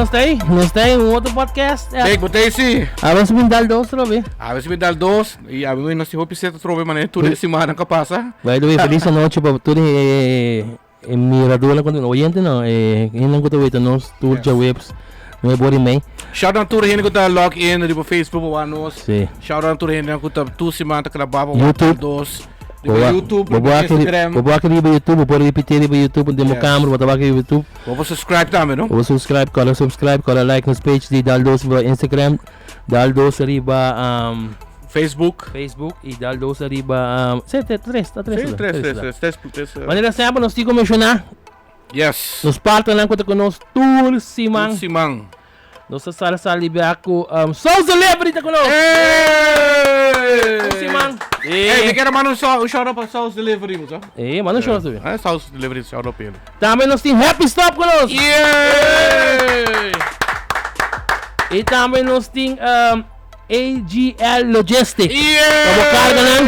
nos ta ahí. Nos ta ahí, un otro podcast. Big, bo ta ahí sí. A ver si bin dal dos trobe. A ver si bin dal dos. Y a mi nos tin hopi seta trobe manera tur e simannan ka pasa. By the way, feliz anochi pa tur e e miradornan ku oyente no, e hendenan ku ta weta nos tur djaweps nuebe ora y mei. Shout out tur hende ku ta log in riba Facebook pa wak nos. Sí. Shout out tur hendenan ku ta tur siman ta klabá pa wak YouTube. dos. Riba YouTube, Bo riba wak Instagram. bo wak riba YouTube, bo por repiti riba YouTube, den bo Yes. kamer bo ta wak riba YouTube. Bo por subscribe tambe, no? Bo por subscribe, kòrda subscribe, kòrda like nos page di Dal Dos riba Instagram, Dal Dos riba um, Facebook. Facebook y Dal Dos riba um, sí, tres, ta tres. Sí, ta, tres, tres, ta. tres, tres, tres, eh, Manera semper nos tin ku menshoná Yes. nos partnernan ku ta ku nos tur siman. Tur siman. Nos ta sali sali bia ku um, Souls Delivery ta ku nos. Hey! Tur siman. Hey, mi quiero mandar un, un shout out pa Souls Delivery, mucha. Eh, manda un shout out. Ah, Souls Delivery, shout out pa ele. Tambe nos tin Happy Stop ku nos. Yeah! Y tambe nos tin um, AGL Logistics. Yeah! Pa bo carga nan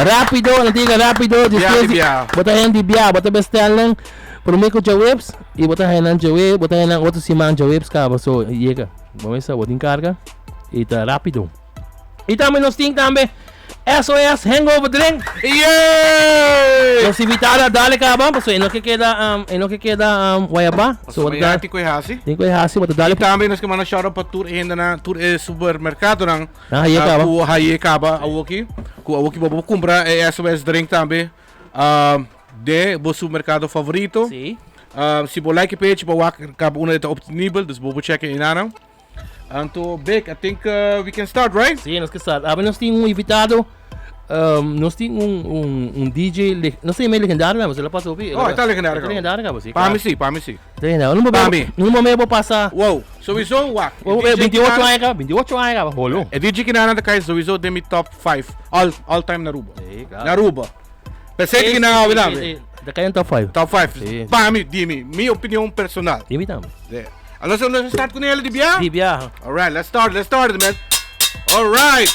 rápido, nan ta yega rápido. Despues di, bia. bo ta hen di bia, bo ta bestel nan prome ku djaweps y bo ta hen nan djawe, bo ta hen nan otro siman djaweps kaba. So yega, bo mester bo tin carga y ta rápido. Y tambe nos tin tambe SOS Hangover Drink. Yeah! Nos invitado a dale kaba, pasobra e no ke keda, um, e no ke keda um, Guayabá. So, bo ta Pasobra dal- tin ku e hasi. tin ku e hasi, bo ta dale Y tambe nos ke manda shout out pa tur e hendenan, tur e supermercadonan. Ah, haye ah, kaba. Ku haye kaba awoki. Ku awoki bo por kumpra e SOS drink tambe. ah, de bo supermercado favorito. Sí. Ah, si bo like e page, bo wak kaba una e ta obtenibel, dus bo por check e inana. Anto, Big, I think we can start, right? Sí, nos ke start. Awe nos tin un invitado. Nos tin un, un, un DJ, leg- no sé, medio legendario, maar se la pasa opi. Oh, está legendario, Está legendario, cabo, sí. Pa mi sí, pa mi sí. Está legendario. No Pa momento, mi. no momento pasa. Wow, sowieso wak. Oh, E DJ 28 Kinana- aña, cabo, 28 aña, cabo, holo. E DJ Kinana ta kai sowieso den mi top 5 all, all time na Aruba. Sí, claro. Na Aruba. Pensé que na Sí, Aruba. sí, sí. Ta kai en top 5. Top 5. Sí. Pa mi, di mi, mi opinion personal. Di mi tambe. Yeah. Alonso, let's start con él di bia? Di bia. All right, let's start, let's start, man. All right.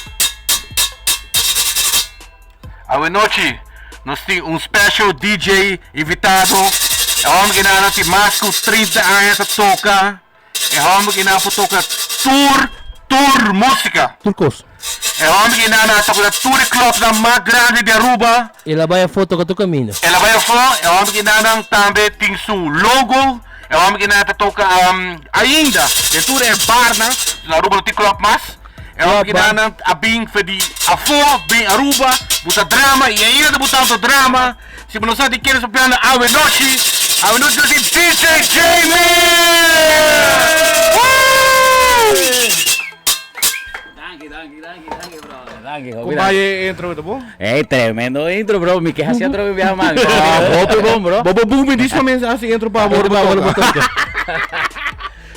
Awenochi, nos tin un special DJ invitado. E homber ki nan tin mas ku 30 aña ta toka. E homber ki nan por toka tur, tur músika. Tur kos. E homber ki nan a toka tur e clubnan mas grandi di Aruba. El a bai afó toka tur kaminda. El a bai afó, e homber ki nan tambe tin su logo. E homber ki nan ta toka ainda den tur e barnan. Na Aruba no tin club mas. E homber ki nan a bin for di afó bin Aruba buta drama y ainda ta butando drama. Si bo no sa di ken nos papiando awe nochi, awe nochi nos tin DJ Jamie! Woo! Danki, danki, danki, danki, brother. Danki, hopi Con danki. bai e intro ta bon? Ey, tremendo intro, bro. Mi ke hasi otro biaha mas. Hopi bon, bro. Bo bo boom mi dis pa mi hasi intro pa abo pa abo toca.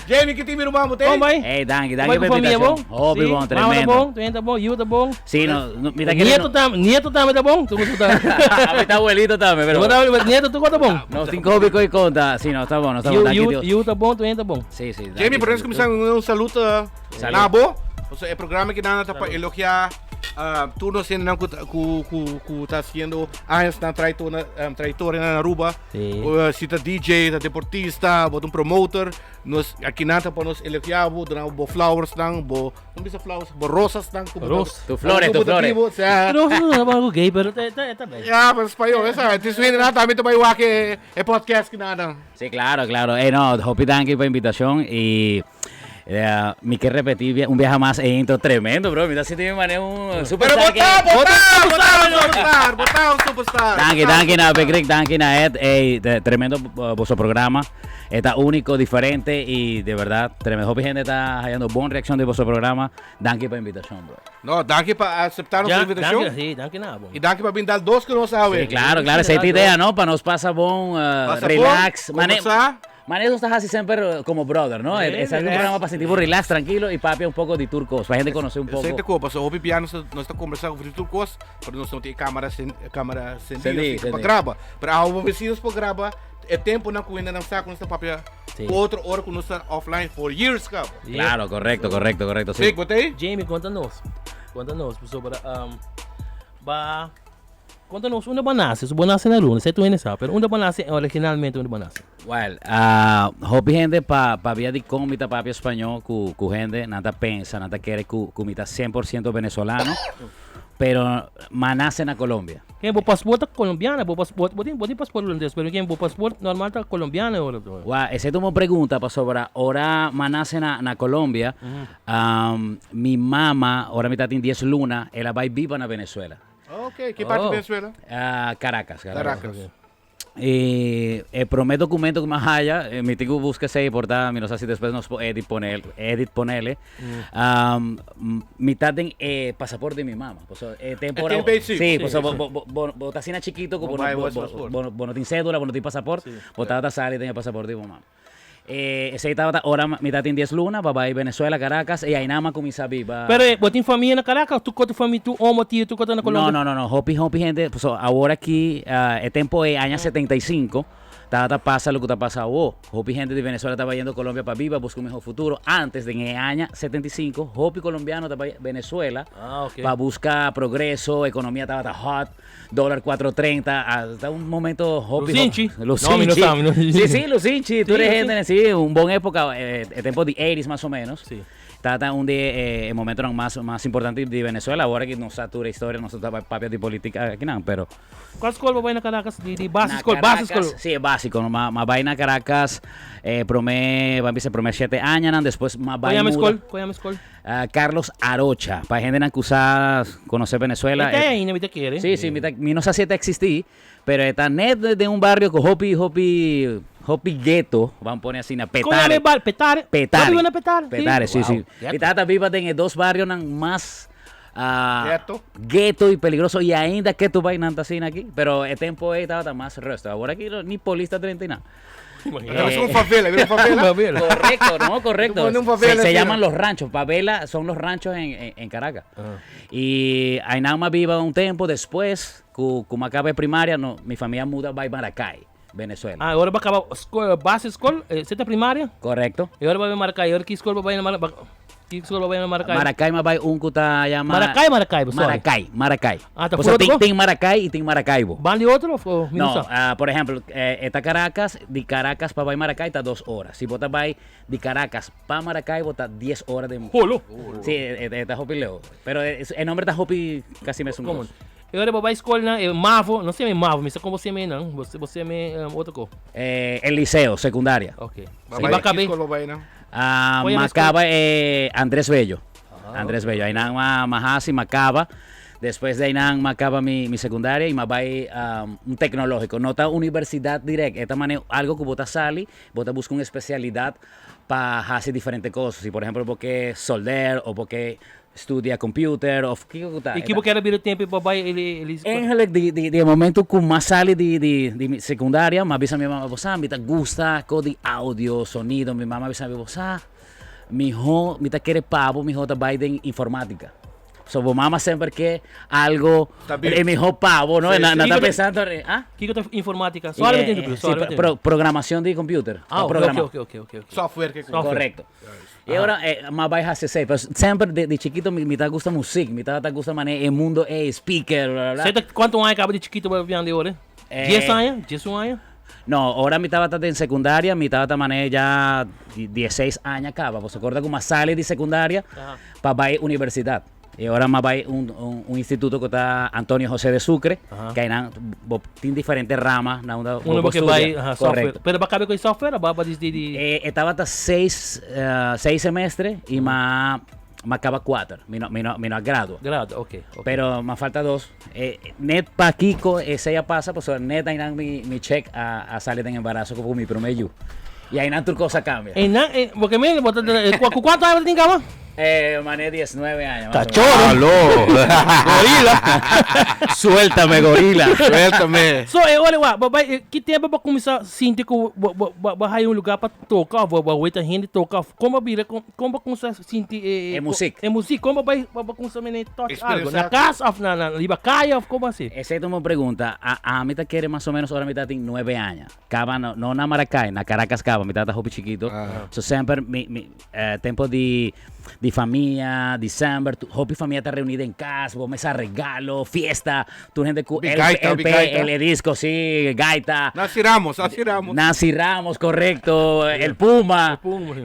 Jamie, ki tin mi ruman bo te? Bon bai. Ey, danki, Bai danki ku pa famia invitacion. bon? Hopi Sí, bon, mama ta tremendo. bon, tu ta bon, yu ta bon. Sí, no, no, mi ta kere Nieto no. tam, nieto tambe ta bon? Tu ta. A mi ta abuelito tambe, pero. Bo ta nieto tu ta bon? Nos tin hopi ko'i konta. Sí, no, ta bon, no, ta bon. Yu, Danki yu, Dios. yu ta bon, tu ta bon. Sí, sí. danki, Jamie, por eso sí. kuminsá un saludo Salud. na bo. Pasobra e programa ki nan ta pa elogiá ah, tur nos hendenan ku ta- ku ku ku ta hasiendo años nan trayectoria trayectoria na Aruba. Sí. Uh, si ta DJ, ta deportista, bo ta un promoter, nos aki nan ta pa nos elogiá bo, duna bo flowers nan, bo, no bisa flowers, bo rosas nan ku bo ta- Ros. Tu flores, ku tu bo ta flores. bibo, sea. Pero no ta algo gay, pero ta ta ta bien. Ja, pero español, esa. Te suena nada, también te voy a que el podcast que nada. Sí, claro, claro. No, hopi danki pa invitacion y mi ke repeti un biaha mas e intro tremendo, bro. Mi ta sinti mi mane un Pero superstar ke- botá, botá, botá, un superstar, botá un superstar. Danki, danki na Bekrik, danki na Ed. Ey, tremendo boso programa. E ta único, diferente y de verdad, tremendo. Hopi hende ta hayando bon reaccion di boso programa. Danki pa invitacion, bro. No, danki pa acepta nos Ja, invitacion. danki, sí, danki na bo. Y danki pa bin dal dos cu nos awe. Sí, claro, claro. Esa es la idea, ¿no? Pa nos pasa bon, Pasa relax. bon, conversa. Mane nos ta haci semper como brother, ¿no? Sí, Es un relax. programa pa sentir relax, tranquilo y papia un poco di tur cos, pa gente conoce un poco. Esey ta copa, so hopi bia nos ta conversa over di tur cos, pero nos no tin camara camara sendí, Sendí, así que pa sendí. graba. Pero awe vecinos por graba, e temponan cu hende nan sa cu nos ta papia Sí. cu otro ora cu nos ta offline for years caba. Claro, correcto, correcto, correcto, sí. Vic, bo ta ey? Jamie, conta nos. Conta nos, pasobra, ba. Konta nos unda bo a nase, so bo nase na Aruba, no sé tur hende sa, pero unda bo a nase originalmente unda bo a nase? Well, hopi hende pa pabia di kon mi ta papia spañó ku ku hende, nan ta pensa, nan ta kere ku ku mi ta 100% venezolano, pero m'a nase na Colombia. Ken bo paspoort ta colombiano, bo paspoort, bo tin bo tin paspoort hulandes, pero ken bo paspoort normal ta colombiano ora to. Wak, esei ta un bon pregunta pasobra ora m'a nase na na Colombia, mi mama ora mi tatin dies luna el a bai biba na Venezuela. Ok, ki parti Oh. Venezuela? Ah, Caracas, Caracas. Caracas. Y e prome documento cu mi a haya, eh, mi tin cu busca esey por ta, mi no sa si despues nos por edit ponel, edit ponele. Um, m- mi ta den e pasaporte di mi mama. Paso e tempo E tin basic. Sí, Sí, paso sí. bo, bo, bo, bo, bo ta asina chikito cu Bo bo no, bai bo, bo bo, pasaporte. bo, bo no tin cédula, bo no tin pasaporte. Bo tabata sali den e pasaporte di bo mama. E esey tabata ora mi ta tin dies luna pa bay Venezuela, Caracas, y aynan mi a cuminsa biba. Pero bo tin famia na Caracas? Tu koto famia, tu omo, tio, tu koto na Colombia? No, no, no, no. Hopi, hopi hende, so awor aki, e tempo ey, aña 75, tabata pasa loke ta pasa awo. Hopi hende di Venezuela ta bayendo Colombia pa biba, busca un mihor futuro. Antes, den e aña 75, hopi colombiano ta bay Venezuela Ah, ok. pa busca progreso, economia tabata hot. Dólar 4.30, hasta un momento hopi. Lusinchi. Lusinchi. No, mi no sa, mi no- Sí, sí, Lusinchi. Tú Sí, eres Lusinchi. gente, sí, un buen época, el tiempo de 80s más o menos. Sí. Tata un de el momento más, más importante de Venezuela, ahora que no satura historia, no satura papia de política aquí no, pero Cuál escola bo bai na Caracas? Di, di base Na escola, base Caracas, escola. Sí, básico, no, ma, ma vai na Caracas, promé, va a empezar promé 7 años, nan, después ma Cuál vai llama muda. escola? Cuál llama escola? Ah, Carlos Arocha, pa hende nan kusa conocer Venezuela. Esta ainda mi ta kere. Sí, sí, mi, ta, mi no sa si esta existí, pero está net de, de un barrio con hopi, hopi, hopi gueto, van a poner así, na ¿Cómo Petare. llama el bar? Petare. Petare. ¿Vive na Petare? Petare, sí, Wow. sí. Gueto. Y tata viva en dos barrios nan más ah, Gueto. gueto y peligroso. Y ainda que tú vas así aquí, pero el tiempo ahí estaba más resto. Ahora aquí no- ni polista 30 y nada. Era un favela, era un favela. Favela. Correcto, no, correcto. Tú pones un favela Se, se así, llaman ¿no? los ranchos. Favela son los ranchos en, en, en Caracas. Y ahí nada más viva un tiempo. Después, como acabé primaria, no, mi familia muda a Maracay, Venezuela. Ah, ahora va a acabar escola, base escola, seta primaria. Correcto. E ahora va a Maracay. Ahora que escola vai na Maracay? Que escola vai na Maracay? Maracay más va un que llama Maracay, Maracaibo, sorry. Maracay, Maracay. Ah, tá O sea, fora do tin, gol? tin Maracay y tin Maracaibo. Van de outro ou No, ah, por ejemplo, está Caracas, de Caracas para vai Maracay está 2 horas. Si vos vai de Caracas para Maracaibo está 10 horas de... Jolo. Sí, está Hopi Leo. Pero el nombre está Hopi casi me es un Como? dos. E agora vai escola, né? É Mavo, não sei Mavo, mas como você me não, você você me outra coisa. El liceo, secundaria. Ok. Vai, E vai que acabar. escola vai, não? Ah, Oye, Macaba, Andrés Bello. Andrés Bello. Ahí nada Majasi, Macaba. Después de ahí nada Macaba mi, mi secundaria y más va un tecnológico. No está universidad directa. Esta manera, algo que vos sali, vos busca una especialidad para hacer diferentes cosas. Si, por ejemplo, porque solder o porque estudia computer o que que E que porque era vira tempo e papai ele ele Eigenlijk, di, di, di momento que más sale de, de, de mi secundaria, me avisa mi mamá, vos me gusta co de audio, sonido. Mi mamá avisa vos mi hijo, mi te quiere pavo, mi hijo te va en informática. So, mi mamá siempre que algo, Está bien. mi hijo pavo, ¿no? Sí, Na- sí. na está Kiko te- pensando, en- ¿ah? Que que informática? Só eh, Sí, programación de computer. Ah, O ok, programa. ok, ok, ok, ok. Software que Software. Correcto. Y ahora, más baja C6, pero siempre de, de chiquito mi, mi te gusta música, mi te gusta manejar el mundo, speaker, bla, bla, bla. Você tá quanto ano acaba de chiquito vai vindo agora? 10 anos? 11 anos? No, ahora mi taba en secundaria, mi taba mané ya 16 años acaba, pues se acuerda como sale de secundaria Ajá. para ir a universidad. Y ahora más va a un, un, un instituto que está Antonio José de Sucre, Ajá. que hay na- tiene diferentes ramas. Na, una, Uno porque vai, estudia. software. Correcto. Pero vai acabar com software, vai vai de de Estaba hasta 6 semestres y más, más acaba 4. Mi no, mi no, mi no grado. grado, ok. ok. Pero me falta 2. Net pa Kiko, ese ya pasa, pues net ahí mi, mi check a salir en embarazo como mi primer yu. Y ahí tu cosa cambia. E não, porque me bota quanto anos tem cama? Mané 19 años. más o menos. Cachorro. Alô! Gorila. Suéltame, gorila. Suéltame! So, olha lá, papai, que tempo para começar a sentir que vai um lugar para tocar, vai vai a gente tocar, como vira, como começar a sentir É música. É música, como vai vai começar a tocar algo na Experienciar. casa, ou na na libacaia, como assim? Esa es una pregunta. A mí te quiere más o menos ahora mitad tiene 9 años. Cava no, no na Maracay, na Caracas Cava, mitad está joven chiquito. Ajá. So siempre mi, mi tiempo de di famia, december, hopi famia ta reuni den cas, bo mesa regalo, fiesta, tur hende cu Hopi gaita, hopi LP, gaita. el disco, si, gaita. Nancy Ramos, Nancy Ramos. Nancy Ramos, correcto, el Puma, El Puma, sí.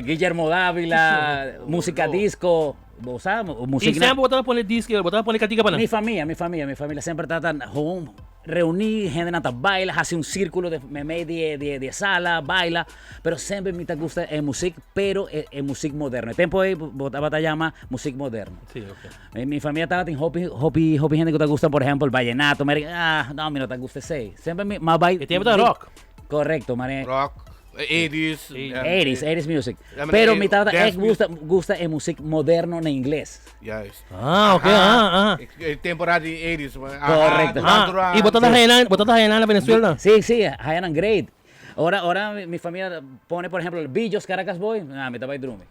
Guillermo Dávila, música no. disco, bo sa, Y música. semper bo ta pone disco, bo ta pone cantica pa nan. Mi famia, mi famia, mi familia semper ta tan home, reuní, hende nan ta baila, hasi un círculo de meimei di di di sala, baila, pero semper mi ta gusta e muziek, pero e e muziek moderno. E tempo ei bo tabata yama muziek moderno. Sí, ok. Mi mi famia tabatin hopi hopi hopi hende ku ta gusta, por ehempel, vallenato, merengue, ah, no, mi no ta gusta esei. Semper mi m'a bai E tempo ta rock. Correcto, mane. Rock, 80s. 80s, 80s music. Ja, maar Pero nee, mi tabata dance echt gusta, gusta e muziek moderno na ingles. Juist. Ah, ok, ah, ah. E temporada di 80s. maar, Correcto. Duran Ah, Duran. y bo ta hayanan, bo ta hayanan na Venezuela? Sí, sí, hayanan great. Ora, ora mi, mi familia pone, por ejemplo, Billos Caracas Boy, ah, mi ta bai drumi.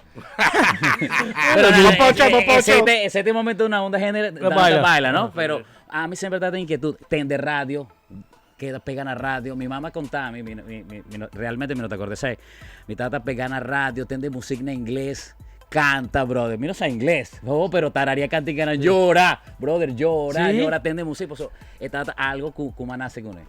Pero Bo na, pocho, bo pocho. ese, ese momento una onda género, La baila. baila, baila, ¿no? Pero a mí siempre tata inquietud, tende radio, queda pega na radio. Mi mamá contaba, mi, mi, mi, mi, mi no- realmente mi no te acordé, ¿sabes? Mi tata pega na radio, tende música en inglés, canta, brother. Mi no sabe inglés, no, pero tararía canticana, llora, brother, llora, Sí. llora, tende música. Pues, eh, tata algo cu, cu nace con él.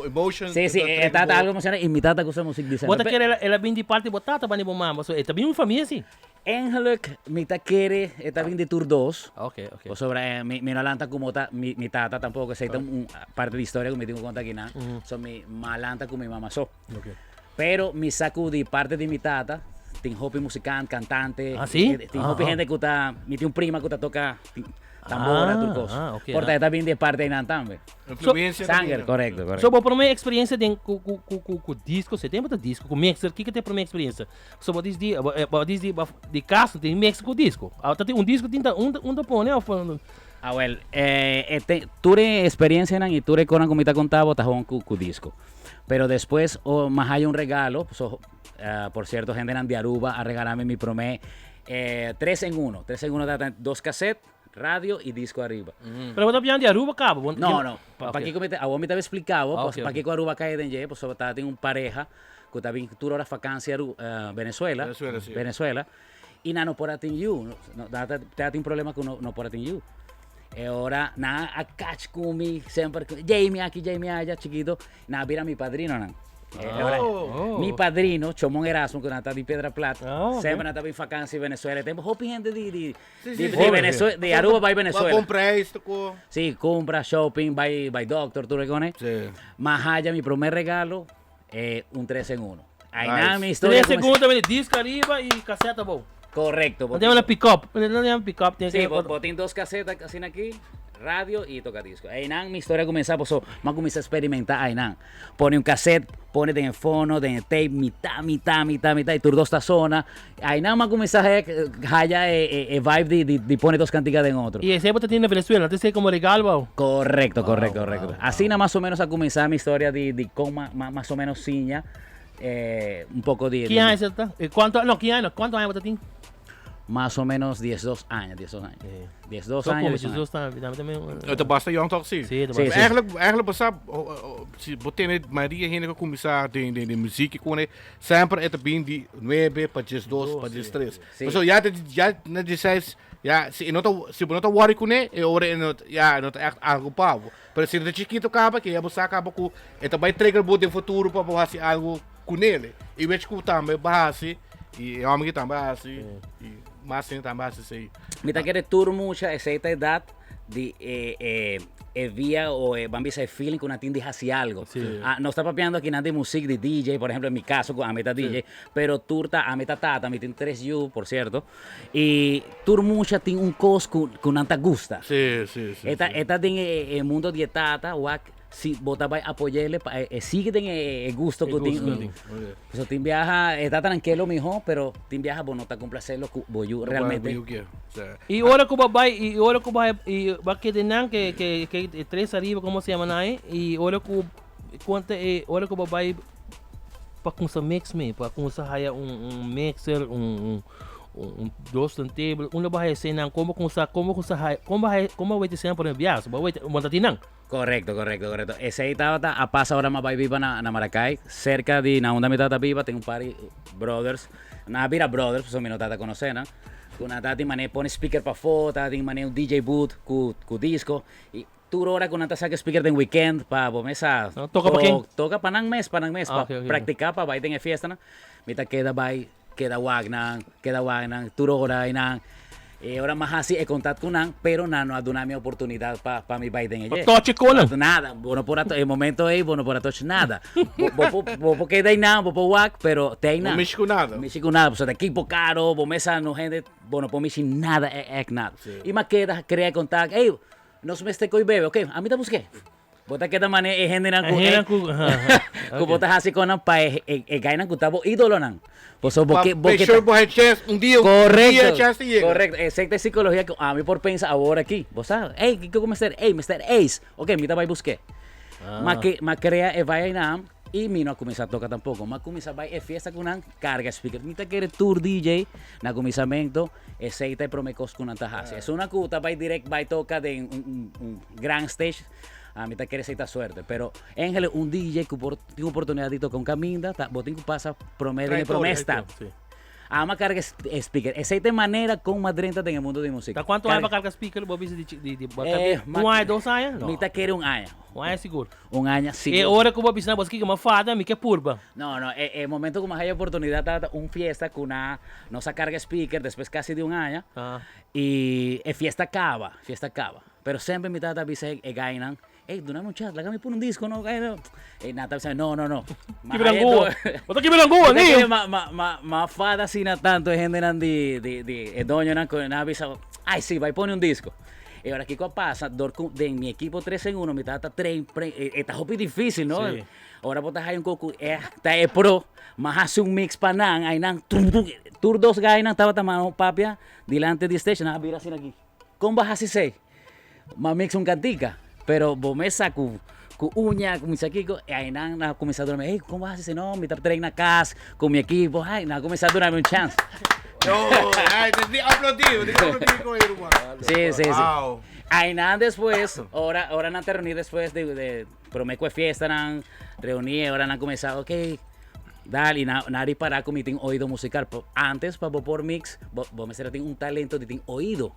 Emotion. Sí, sí, tata algo emocionante y mi tata gusta música dice. Bo ta kere el a bin di parti bo tata bani bo mama. So, e ta bin un famia si. Eigenlijk, mi ta kere, e ta bin di tur dos. Ah, Ok, ok. O sobre, mi, mi no lanta como ta, mi, mi tata tampoco, esa es un, parte de historia que me tengo que contar aquí, nada. So, mi malanta con mi mamá so. Ok. Pero mi saco di parte di mi tata, tin hopi musicante, cantante. Ah, sí? Tin Ah, hopi ah. hende que ta, mi tin un prima que ta toca tin- tambora, Ah, tur cos. ah, ok, Porta ah. ta bin di parte nan tambe. Influencia. Sanger, correcto, correcto. So, bo prome experiencia den cu cu cu cu cu disco, se tempo ta disco, cu mixer, kiko te prome experiencia? So, bo dis di, bo, bo dis di, di cas tin mixer cu disco. Ah, ta tin un disco tin ta un un ta pone of Ah, well, este, tuve experiencia nan y tuve con mi ta contaba, ta con cu disco. Pero después, oh, más hay un regalo, so, por cierto, gente de Aruba a regalarme mi promé, 3 en 1. 3 en 1 data dos cassettes, radio y disco arriba. Pero bo ta pian di Aruba cabo. No, no. Ah, Pa ok. aquí a vos me estaba explicado, Ah, pues, ok, pa ok. aquí con Aruba cae den ye, pues estaba tiene un pareja que estaba en tour ahora vacancia Venezuela, Venezuela, sí. Venezuela, y na no por atin you, no, no, da- da- te un problema con no, no por atin you. E ahora, na a catch kumi, siempre, Jamie aquí, Jamie allá, chiquito, na mira mi padrino, nan. Ahora, Oh. Mi padrino, Chomón Erasmo, que está de Piedra Plata, Ah, ok. siempre estaba en vacancia en Venezuela. Tengo hopi gente de, de, Sí, de, sí, de sí. Venezuela, de Aruba va a Venezuela. Compra esto. Sí, compra, shopping, by, by doctor, tú reconoces. Sí. Más allá, mi primer regalo, un 3 en 1. Ahí Nice. nada, mi historia. 3 comenzó- segundos también disco arriba y caseta bo. Correcto. No tem una pick up, no tem pick up, tiene Sí, que botín dos casetas así aquí, radio y toca disco. Ahí nada, mi historia comienza, pues, so, más comienza a experimentar ahí nada. Pone un cassette, pone en el fono, en el tape, mitad, mitad, mitad, mitad, y tur dos zona. Ahí nada más comienza a haya vibe de pone dos canticas en otro. Y ese bote tiene en Venezuela, antes como regalo, bo. Correcto, correcto, Wow, correcto. wow, Así nada más o menos a comenzar mi historia de cómo más o menos ciña, un poco de, ¿Qué año es esta? ¿Cuánto? No, ¿qué año? ¿Cuántos años bote tiene? más o menos 12 años, 12 años. 12 So, años. como 12 años. Jesus también también. Het basta jong toch, zie. Sí, Sí, sí. sí. Eigenlijk, basta, si botene Maria heen que começar de de de muziek kon sempre het been die 9 pa 2 pa 3. Sí. So ja, ja, net je zei, ja, si no si no te worry con e ora en het ja, not echt algo pavo. Pero si de chiquito caba que ya você acaba com e também trigger bo de futuro para fazer algo com ele. E weet que também base e homem que também assim e mas sim também assim. Mita quiere tour mucha esa edad de vía o bambisa de feeling que una tienda hacia algo. Sí. Ah, no está papeando aquí nada de música de DJ, por ejemplo, en mi caso, a meta DJ, pero turta a meta tata, mi tiene 3 U, por cierto. Y tur mucha tiene un cos con nanta gusta. Sí. Esta, esta tiene el mundo de tata, wak, si bota va a apoyarle, sigue ten el gusto El que gusto tiene. que tiene. Eso te viaja, está tranquilo, mijo, pero te viaja, bueno, te complacerlo, boyu, realmente. Y ahora que va y ahora que va y va que tenan que tres arriba, ¿cómo se llaman ahí? Y ahora que cuánto ahora que va para com mix me, para com haya un mixer, un dos turntable, uno va a ser como com como com como como vai ter por enviar, vai montar tinan. Correcto, correcto, correcto. Esey tabata a pasa ora mi a bay biba na na Maracay, cerca di na unda mi tabata biba tin un par di brothers, nan a bira brothers pasobra mi no tabata conoce nan, cu nan tabatin manera pone speaker pafo, tabatin manera un DJ booth cu cu disco y tur ora cu nan ta saca speaker den weekend pa bo mes sa Nan toca pa ken? toca pa nan mes, pa nan mes, Ah, pa ok, ok, ok. practica pa bay den e fiestanan, mi ta keda bay Keda wak nan, keda wak nan tur ora y nan. E ora mi a haci e contact cu nan, pero nan no a duna mi oportunidad pa pa mi bay den Pa e. tochi con nan. Nada, bo no por a e momento ey bo no por a tochi nada. Bo bo por bo por keda eynan, bo por wak, pero te eynan. No mishi cu nada. Mishi cu nada, pasobra ta ekipo caro, bo mesa no hende, bo no por mishi nada, e echt nada. Y mi a keda crea contact, ey, nos mester coy bebe, ok, ami ta busque. Bo ta keda mane e hendenan ku E hendenan ku ku bo ta hasi kon nan pa e e gainan ku ta bo idolonan. Pasobra bo Pa ke bo make ke sure bo haña chance un dia un dia e Korekto, chance ta yega. korekto. Esei ta e sikologia ku ami por pensa awor aki. Bo sa, ey kiko ku mester? Ey mester Ace. Oke mi ta bai busk'é. Ma ke ma krea e bai einan i mi no a kuminsá toka tampoko. Mi a kuminsá bai e fiesta ku nan karga speaker. Mi ta kere tur DJ na kuminsamentu. Esei ta e promé kos ku nan ta hasi. Esunnan ku ta bai dirèkt bai toka den un un gran stage. Ami ta kere esei ta suerte, pero Angel un DJ ku por tin oportunidad di toka un kaminda, ta bo tin ku pasa promé den e promé stap. Ama karga e speaker. Esei ta e manera kon mas drenta den e mundo di musika. Ta kuantu aña bo karga speaker bo bisa di di di bo ta un aña dos aña? Mi ta kere un aña. Un aña sigur. Un aña sigur. E ora ku bo bisa bo kiko mi a fada mi ke purba. No no e e momento ku mi a haya oportunidad tabata un fiesta ku na nos a karga speaker despues kasi di un aña i e fiesta kaba fiesta kaba. Pero semper mi tata a bisa e gainan, Ey, dunami un chance, laga mi pone un disco, no? Ey, nan ta bisa, no, no, no. Kibra angua. Bo ta kibra angua, niño. Ma, ma, ma, ma fada asina tanto e hendenan di, di, di, e doñonan ku nan a bisa, ay, si, bai pone un disco. E ora kiko a pasa, dor ku den mi ekipo tres en uno mi tata train, pre, e ta hopi dificil, no? Sí. Ora bo ta haya un koko ku eh ta e pro, ma hasi un mix pa nan, ay nan, tum, tum, tur dos gainan tabata mano papia dilanti di stage, nan a bira asina aki. Kon bo a hasi esei? M'a mix un kantika, pero bo mes sa ku ku uña, ku misa kiko, i ainan nan a kuminsá duna mi, ey, kon bo a hasi esei? No, mi ta train na kas ku mi ekipo, ay, nan a kuminsá duna mi un chans. No, ay, te di aplaudí, te di aplaudí con el ruman. Sí, sí, sí. Wow. Ainan despues, ora, ora nan ta reuní despues de, de promé ku e fiestanan, reuní, ora nan kuminsá, ok, dal, i nan, nan a ripará ku mi tin oido musikal. Antes pa bo por mix, bo, bo mester a tin un talento di tin oido.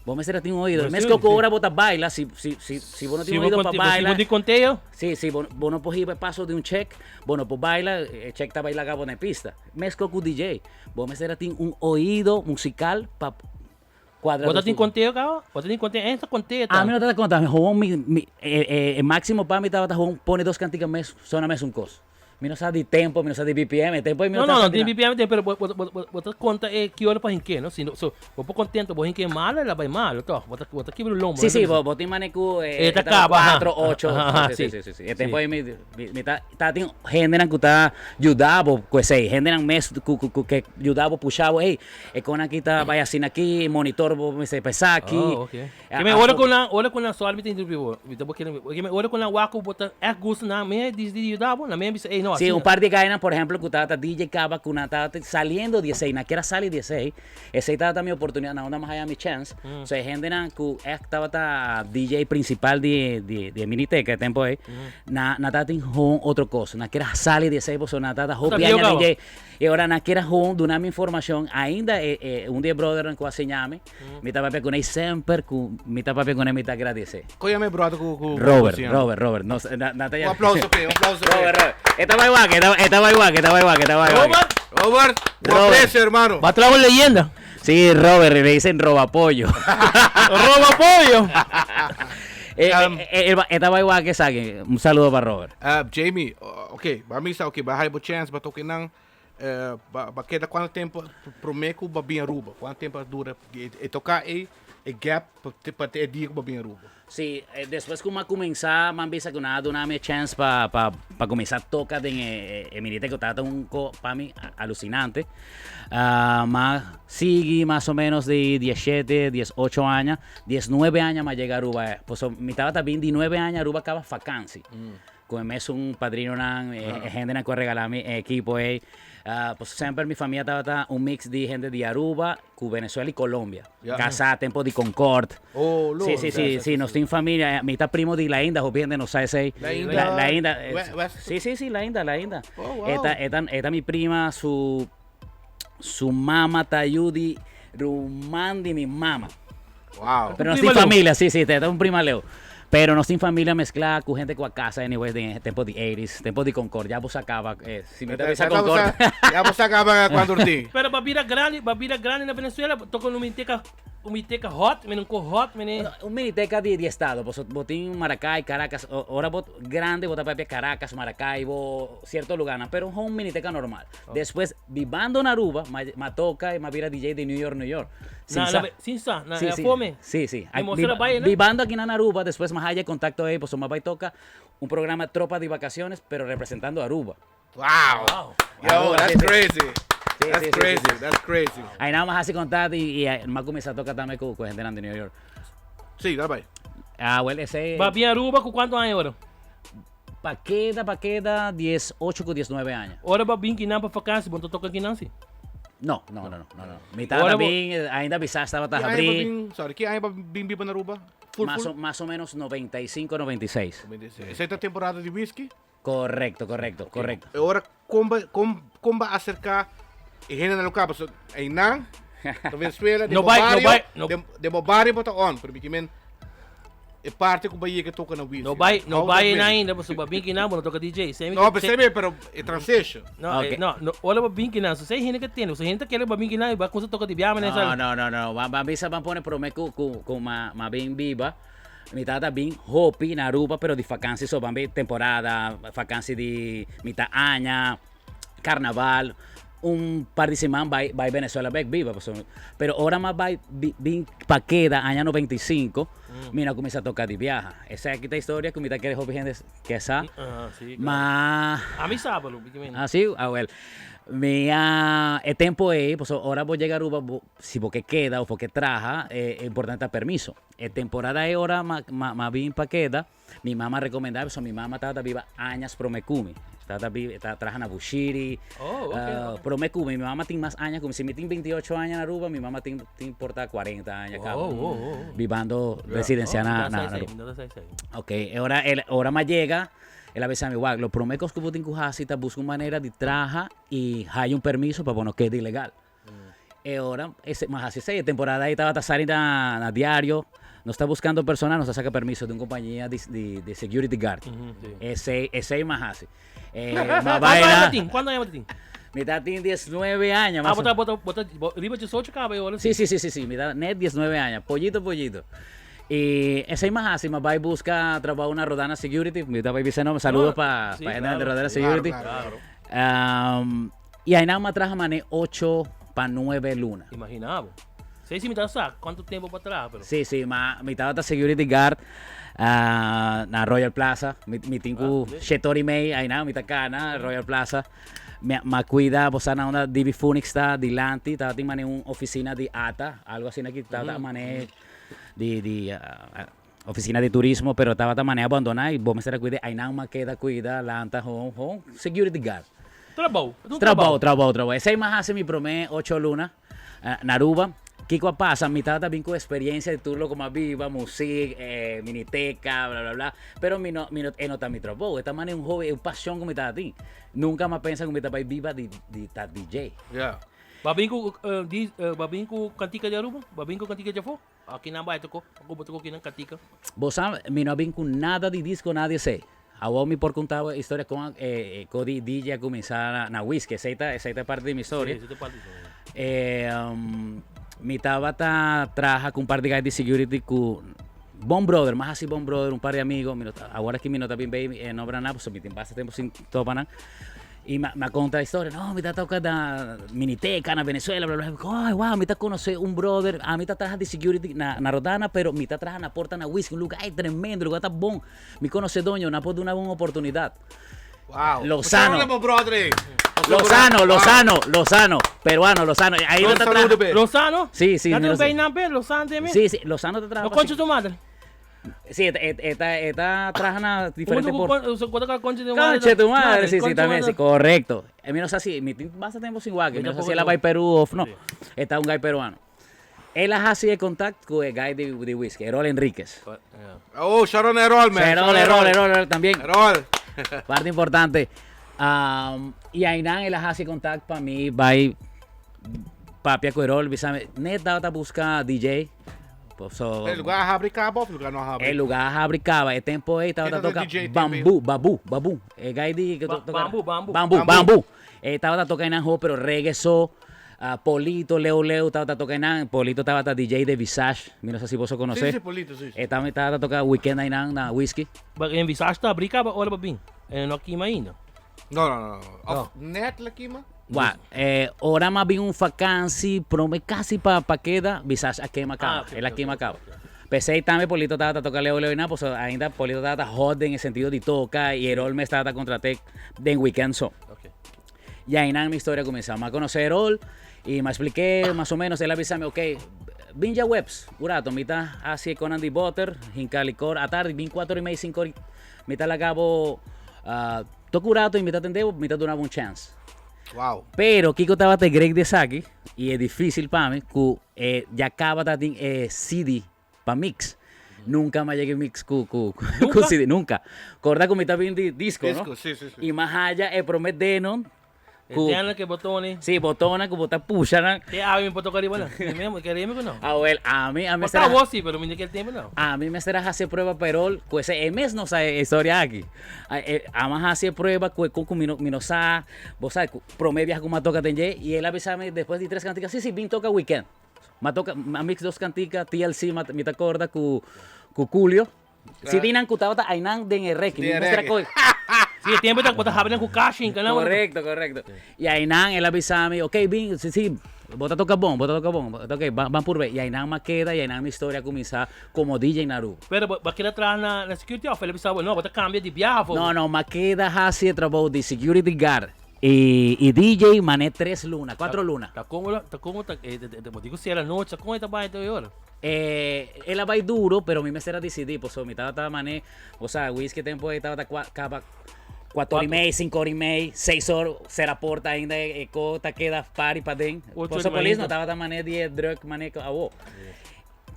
Bo mester a tin un oido. Pues Mes sí, ku sí. ora bo ta baila, si, si, si, si bo no tin Si bo oido pa conte- si baila. bo tin conteo, Sí, sí, bo, bo no por hiba e paso di un check, bo no por baila, e check ta baila bo na e pista. Mes ku DJ, bo mester a tin un oido musical pa cuadra bo ta dos tin tur. conteo caba? Bo ta tin conteo? Esta conteo ta. A mi no ta conta, mi gewoon mi, mi, e, e, e maximo pa mi tabata gewoon pone dos cantica mes, sona mes un cos. Mi no sa di tempo, mi no sa di BPM, e tempo ei mi No, no ta no, sa no di tin nada. BPM tin, pero bo, bo, bo, bo, bo ta konta e ki ora pa hinke, no? Si no, so, bo por kontento, bo hinke malo, el a bai malo, toch? Bo ta, bo ta kibra lombo. Sí, sí, bo, bo tin mane ku E e ta ta kaba, aha. 4, 8, Aha, sí, sí. sí, sí, sí. E tempo Sí. ei mi, mi, mi ta, ta tin hendenan ku ta yuda bo ku esei, hendenan mes ku, ku, ku ke yuda bo, pusha bo, ey, e kon aki ta bai asina aki, monitor bo mester pesa aki. Oh, okay. Ke me ora ku nan, ora ku nan, sorry mi ta interrumpí bo, mi ta bo kere, ke me ora ku nan wak ku bo ta ègt gusta nan, mi a disidí yuda bo, nan mi a bisa, ey no, Sí, asina. un par di gainan, por ehemplo, ku tabata DJ kaba ku nan tabata saliendo di esei, nan kier a sali di esei, esei tabata mi oportunidat, nan unda mi haya mi chèns. So e hendenan ku ègt tabata DJ prinsipal di di di e miniteca e tempo ei, nan nan tabatin hon otro kos, nan kier a sali di esei pasobra nan tabata hopi Sabio aña kaba. DJ, e ora nan kier a hon duna mi informashon, ainda e e un di e brothernan ku a siña mi, Mi ta papia ku nei semper ku mi ta papia ku nei mi ta agradesé. Kon yama e brother ku ku Robert, ku Robert, Robert. Nos na na ta Un aplauso p'e, un aplauso p'e. Robert, Robert. E ta bai wak, e ta e ta bai wak, e ta bai wak, e ta bai wak. Robert, Robert, un Robert. aprecio hermano. Ba traha un leyenda. Sí, Robert, le dicen roba pollo. Roba pollo. E e e ta bai wak esaki. Un saludo pa Robert. Uh, Jamie, ok, ba misa, ok, ba haya bo chance, ba toke nan. Ba keda cuanto tempo prome cu ba bin Aruba? Cuanto tempo a dura e toca e e gap pa te e dia cu ba bin Aruba? Si, despues cu m'a cuminsa m'an bisa cu nan a duna mi e chance pa pa pa cuminsa toca den e e minita cu tabata un co pa mi alucinante. M'a sigui mas o menos di dieshete, diesocho aña, diesnuebe aña m'a yega Aruba. Pasobra mi tabata bin di nuebe aña Aruba caba vakantie. Ku e mesun padrinonan, e hendenan ku a regalá mi e ekipo ei. Ah, pues semper mi famia tabata un mix di hende di Aruba cu Venezuela y Colombia. Ya. Casá tempo di Concord. Oh, lo. Sí, sí, sí, sí, nos tin familia. Mi ta primo di La Inda, hopi hende no sa esey. La Inda- La, La Inda, West- Sí, sí, sí, La Inda, La Inda. Oh, wow. Eta mi prima, su mama ta yu di ruman di mi mama. Wow. Pero nos prima tin Leo. familia, sí, sí, te un prima Leo. Pero nos tin familia mezclada con gente con casa, anyways, de tempo di 80s, tempo di Concord. Ya vos acaba, si me te avisa Concord. Ya vos acaba cuando ti. Pero pa bira grandi na Venezuela, toca un miteca hot, men un ko hot, men. Un miniteca di estado, pues bo tin Maracay, Caracas, ora bo grande, bo ta papia Caracas, Maracaibo, cierto lugar, ¿no? Pero un miniteca normal. Después, vivando en Aruba, ma toca y ma bira DJ de New York, New York. Sin Na, sa- na, sin sa, na, Sí, na sí. fome. Sí. Me mostró la vaina. Vivando aquí en Aruba, después más allá contacto ahí, pues más toca un programa Tropa de Vacaciones, pero representando a Aruba. Wow. Wow. Yo, Aruba, that's sí, sí. crazy. Sí, That's sí, sí, crazy. sí, sí. That's crazy. Ahí nada más así contacto y más comienza a tocar también con gente de New York. Sí, dale bye. Ah, bueno, ese... Va bien Aruba com quanto anos agora? Pa queda 18 con 19 años. Ora va bin kinan pa vakantie, bom toca kinan si. No, no, no, no, no. no. Mi tata Ahora bien, ainda quizás estaba Que año abrir. sorry, que año bin biba na Aruba? Full, Más full? o menos 95, 96. Esa es temporada de whisky. Correcto, correcto, correcto. Ahora, como va a acercar e gente na local, so, aí não, na Venezuela, de No vai, no barrio, vai, no- de bo barrio bota on, pero que men é parte que Bahia que toca na whisky. No vai, no How vai that been? ainda, você va bin kinan, bom toca DJ. Sem No, percebe, pero é transition. No, Ok. no, no, ora va bin kinan, so sei gente que tem, so gente que va bin kinan e va com toca de biama No, nessa. no, no, no. Va, va, van pone prome ku ma bin viva. Mi tata bin hopi na Aruba, pero di vakantie so van temporada, vakantie di mitad año, carnaval, un par de semanas va Venezuela back viva. Pues, pero ahora más va bin pa queda año 95, mira comienza a tocar de viaja. Esa es aquí esta historia que mi tata quiere hopi gente que esa. Ah, sí. Ma A mim sabe, Lu, que men. Ah, sí, ah, well. Mi el tiempo es, pues ahora voy a llegar a Aruba, si porque queda o porque traja, es importante el permiso. En temporada es ahora, ma bien pa queda, mi mamá recomendaba, so, mi mamá estaba viva años promecumi. Estaba viva, está traja en Bushiri. Oh, ok, ah, ok. Promecumi, mi mamá tiene más años, como si me tiene 28 años en Aruba, mi mamá tiene porta 40 años acá. Oh, oh, oh. Vivando residencia Oh, na, tá na, sei, Aruba. sei, tá sei, sei. Ok, ahora más llega, él avisa a mi guau, lo prometo que vos tenés busca una manera de traja y hay un permiso para bueno que es ilegal. Y ahora, ese, más así seis temporada ahí estaba saliendo a diario, no está buscando personal, no se saca permiso de una compañía de security guard. Uhum, sí. Ese más así. Más Quanto anos vaina. tem? Quanto anos tem? Mi tata tiene 19 años. Ah, Más o- bota, bota, riba 18 acaba agora. Sí, sí, sí, sí, sí, mi tata net 19 años, pollito, pollito. Y ese es más así, más va y busca trabajo una Rodana Security. Mi tata dice, no, saludos No, para sí, pa gente claro. de Rodana Claro, Security. claro, claro. Y ahí nada más traje mané 8 pa 9 luna. Imaginava. Sei se me dá saco, quanto tempo para trás, pero. Sí, sí, ma, mi tata security guard na Royal Plaza, mi tinku Ah, sí. Shetori May, ahí nada, mi tacana, Royal Plaza. Me, ma cuida, vos na una DB Phoenix está dilanti, tata mané una oficina de ATA, algo así aquí, tata mané de oficina de turismo, pero estaba ta mané abandonada y vos me se la cuide, ahí nada más queda cuida, lanta, home, home, security guard. Trabalho. Trabajo, trabajo, trabajo. Ese más hace mi promé 8 lunas, Naruba. Kiko pasa, mi tata también con experiencia de turlo como viva, música, miniteca, bla, bla, bla. Pero mi no, no está mi trabajo. Esta man es un hobby, es una pasión con mi tata. Nunca más piensa con mi tata viva de ta DJ. Yeah. Babinko, babinko cantica de Aruba? Babinko cantica de Afo? Aqui na baita tocou, como tocou aqui na cantica. Vos sabes, mi no vin con nada de disco, nadie sé. A vos mi por contar historia con Cody DJ a comenzar na whisky. Esa parte de mi historia. Sí, essa parte. Mi tabata traja con un par de guys de security con Bon Brother, más así Bon Brother, un par de amigos. Mi ahora es que mi nota bien baby, no habrá nada, pues mi tiempo hace tiempo sin topanan. Y me conta la historia, no, mi tata toca na miniteca na Venezuela, bla, bla, bla. Ay, wow, mi tata conoce un brother, a mi tata traja de security na Rodana, pero mi tata traja na porta na whisky, un lugar, ay, tremendo, lugar está bon. Mi conoce doño, na puedo una buena oportunidad. Wow. Lozano. Pues, brother. eh. Lozano, Lozano, Lozano, peruano, Lozano. Ahí Un no te saludo, traja. pe. Lozano? Sí, sí, Date mi un Lozano. bem na pé, Lozano também. Sí, sí, Lozano te traja. No pa concha tu madre. Sí, e ta traha na diferente por. Concha de madre. Concha tu madre, sí, también, sí, correcto. A mi no sa si, mi tin basta tempo sin wak, mi no sa si el a bai Perú of no. E ta un guy peruano. El a haci e contact cu e guy di whisky, Erol Enriquez. Oh, Sharon Erol, man. Erol, Erol, Erol, Erol también. Erol. Parte importante. Y ainan el a haci contact pa mi bai papia cu Erol, bisami, net tabata busca DJ. So, E lugar a habri caba of lugar no a habri? E lugar a habri caba. E tempo ei tabata Ken toca tabata DJ Bambú, Babu, Babu. E guy di que toca Bambú, Bambú. Bambú, Bambú. Bambú. E tabata toca einan ho, pero reggae so. Ah, Polito, Leo Leo tabata toca einan. Polito tabata DJ de Visage. Mi no sa si boso conoce. Sí, Polito, sí. E tambe tabata toca weekend einan na Whisky. Maar en Visage ta habri caba ora pa bin. En no kima ainda. No. Of net la kima? Wa, ora m'a bin un vakansi, prome casi pa keda, Visage a kema caba. Ah, ok, El a ok, kema ok, caba. ok. P'esei tambe Polito tabata toca Leo Leo y nada, pues ainda Polito tabata hot den e sentido di toca y Erol mes tabata contraté den weekend so. Y ainan mi historia cuminsa. M'a conoce Erol y m'a expliqué mas o menos, el a bisami, ok, bin djaweps, un rato, mi ta haci con Andy Butter, hinca licor, atardi, bin cuatro y media, cinco ori, mi ta laga bo, ah, toca un rato y mi ta atende bo, mi ta duna bo un chance. Pero kiko tabata e great di esaki, y e dificil pa mi, cu e ya caba ta tin e CD pa mix. Nunca mi a yega mix cu Nunca? CD, nunca. Corda cu mi ta bin di disco, no? Disco, sí, sí, sí. Y mas haya e prome Denon E cu Denon ke botones. Sí, botonan cu bo ta pusha nan. Te awe mi por toca riba nan. Mi mismo, kere mi cu no. Awel, ami Por ta mester a awor sí, pero mi no kel tempo no. Ami mester a haci e prueba perol cu ese e mes no sa e historia aki. Ama haci e prueba cu e cu cu mi no mi no sa, bo sa cu prome biaha cu mi a toca den dje y el a bisa mi despues di tres cantica, sí, sí, bin toca weekend. Mi a toca, mi a mix dos cantica, TLC, mi ta corda cu cu Julio. Si di nan cu tabata aynan den e reki, mi Den e mester a reki. coge. Si, e tempo ta bo ta habla cu cashin, cana. Correcto, correcto. Y aynan el a bisa mi, ok, bin, si, si, bo ta toca bon, bo ta toca bon, ok, ban purbe. Y aynan mi a keda y aynan mi historia a cuminsa como DJ na Aruba. Pero bo a keda traha na security of el a bisa bo, no, bo ta cambia di biaha for. No, no, mi a keda haci e trabou di security guard y DJ mane tres luna, cuatro luna. Ta como, ta como, ta, bo tin cu cera nochi, ta como e ta bay te ora? El a bay duro, pero mi mester a dicidi, pasobra mi tabata mane, bo sa, whisky tempo ey tabata caba cuatro ora y mey, cinco ora y mey, seis ora, cera porta ainda e co ta keda party paden. Ocho Pasobra ora polis no mainta. tabata mane di e druk mane cu awo.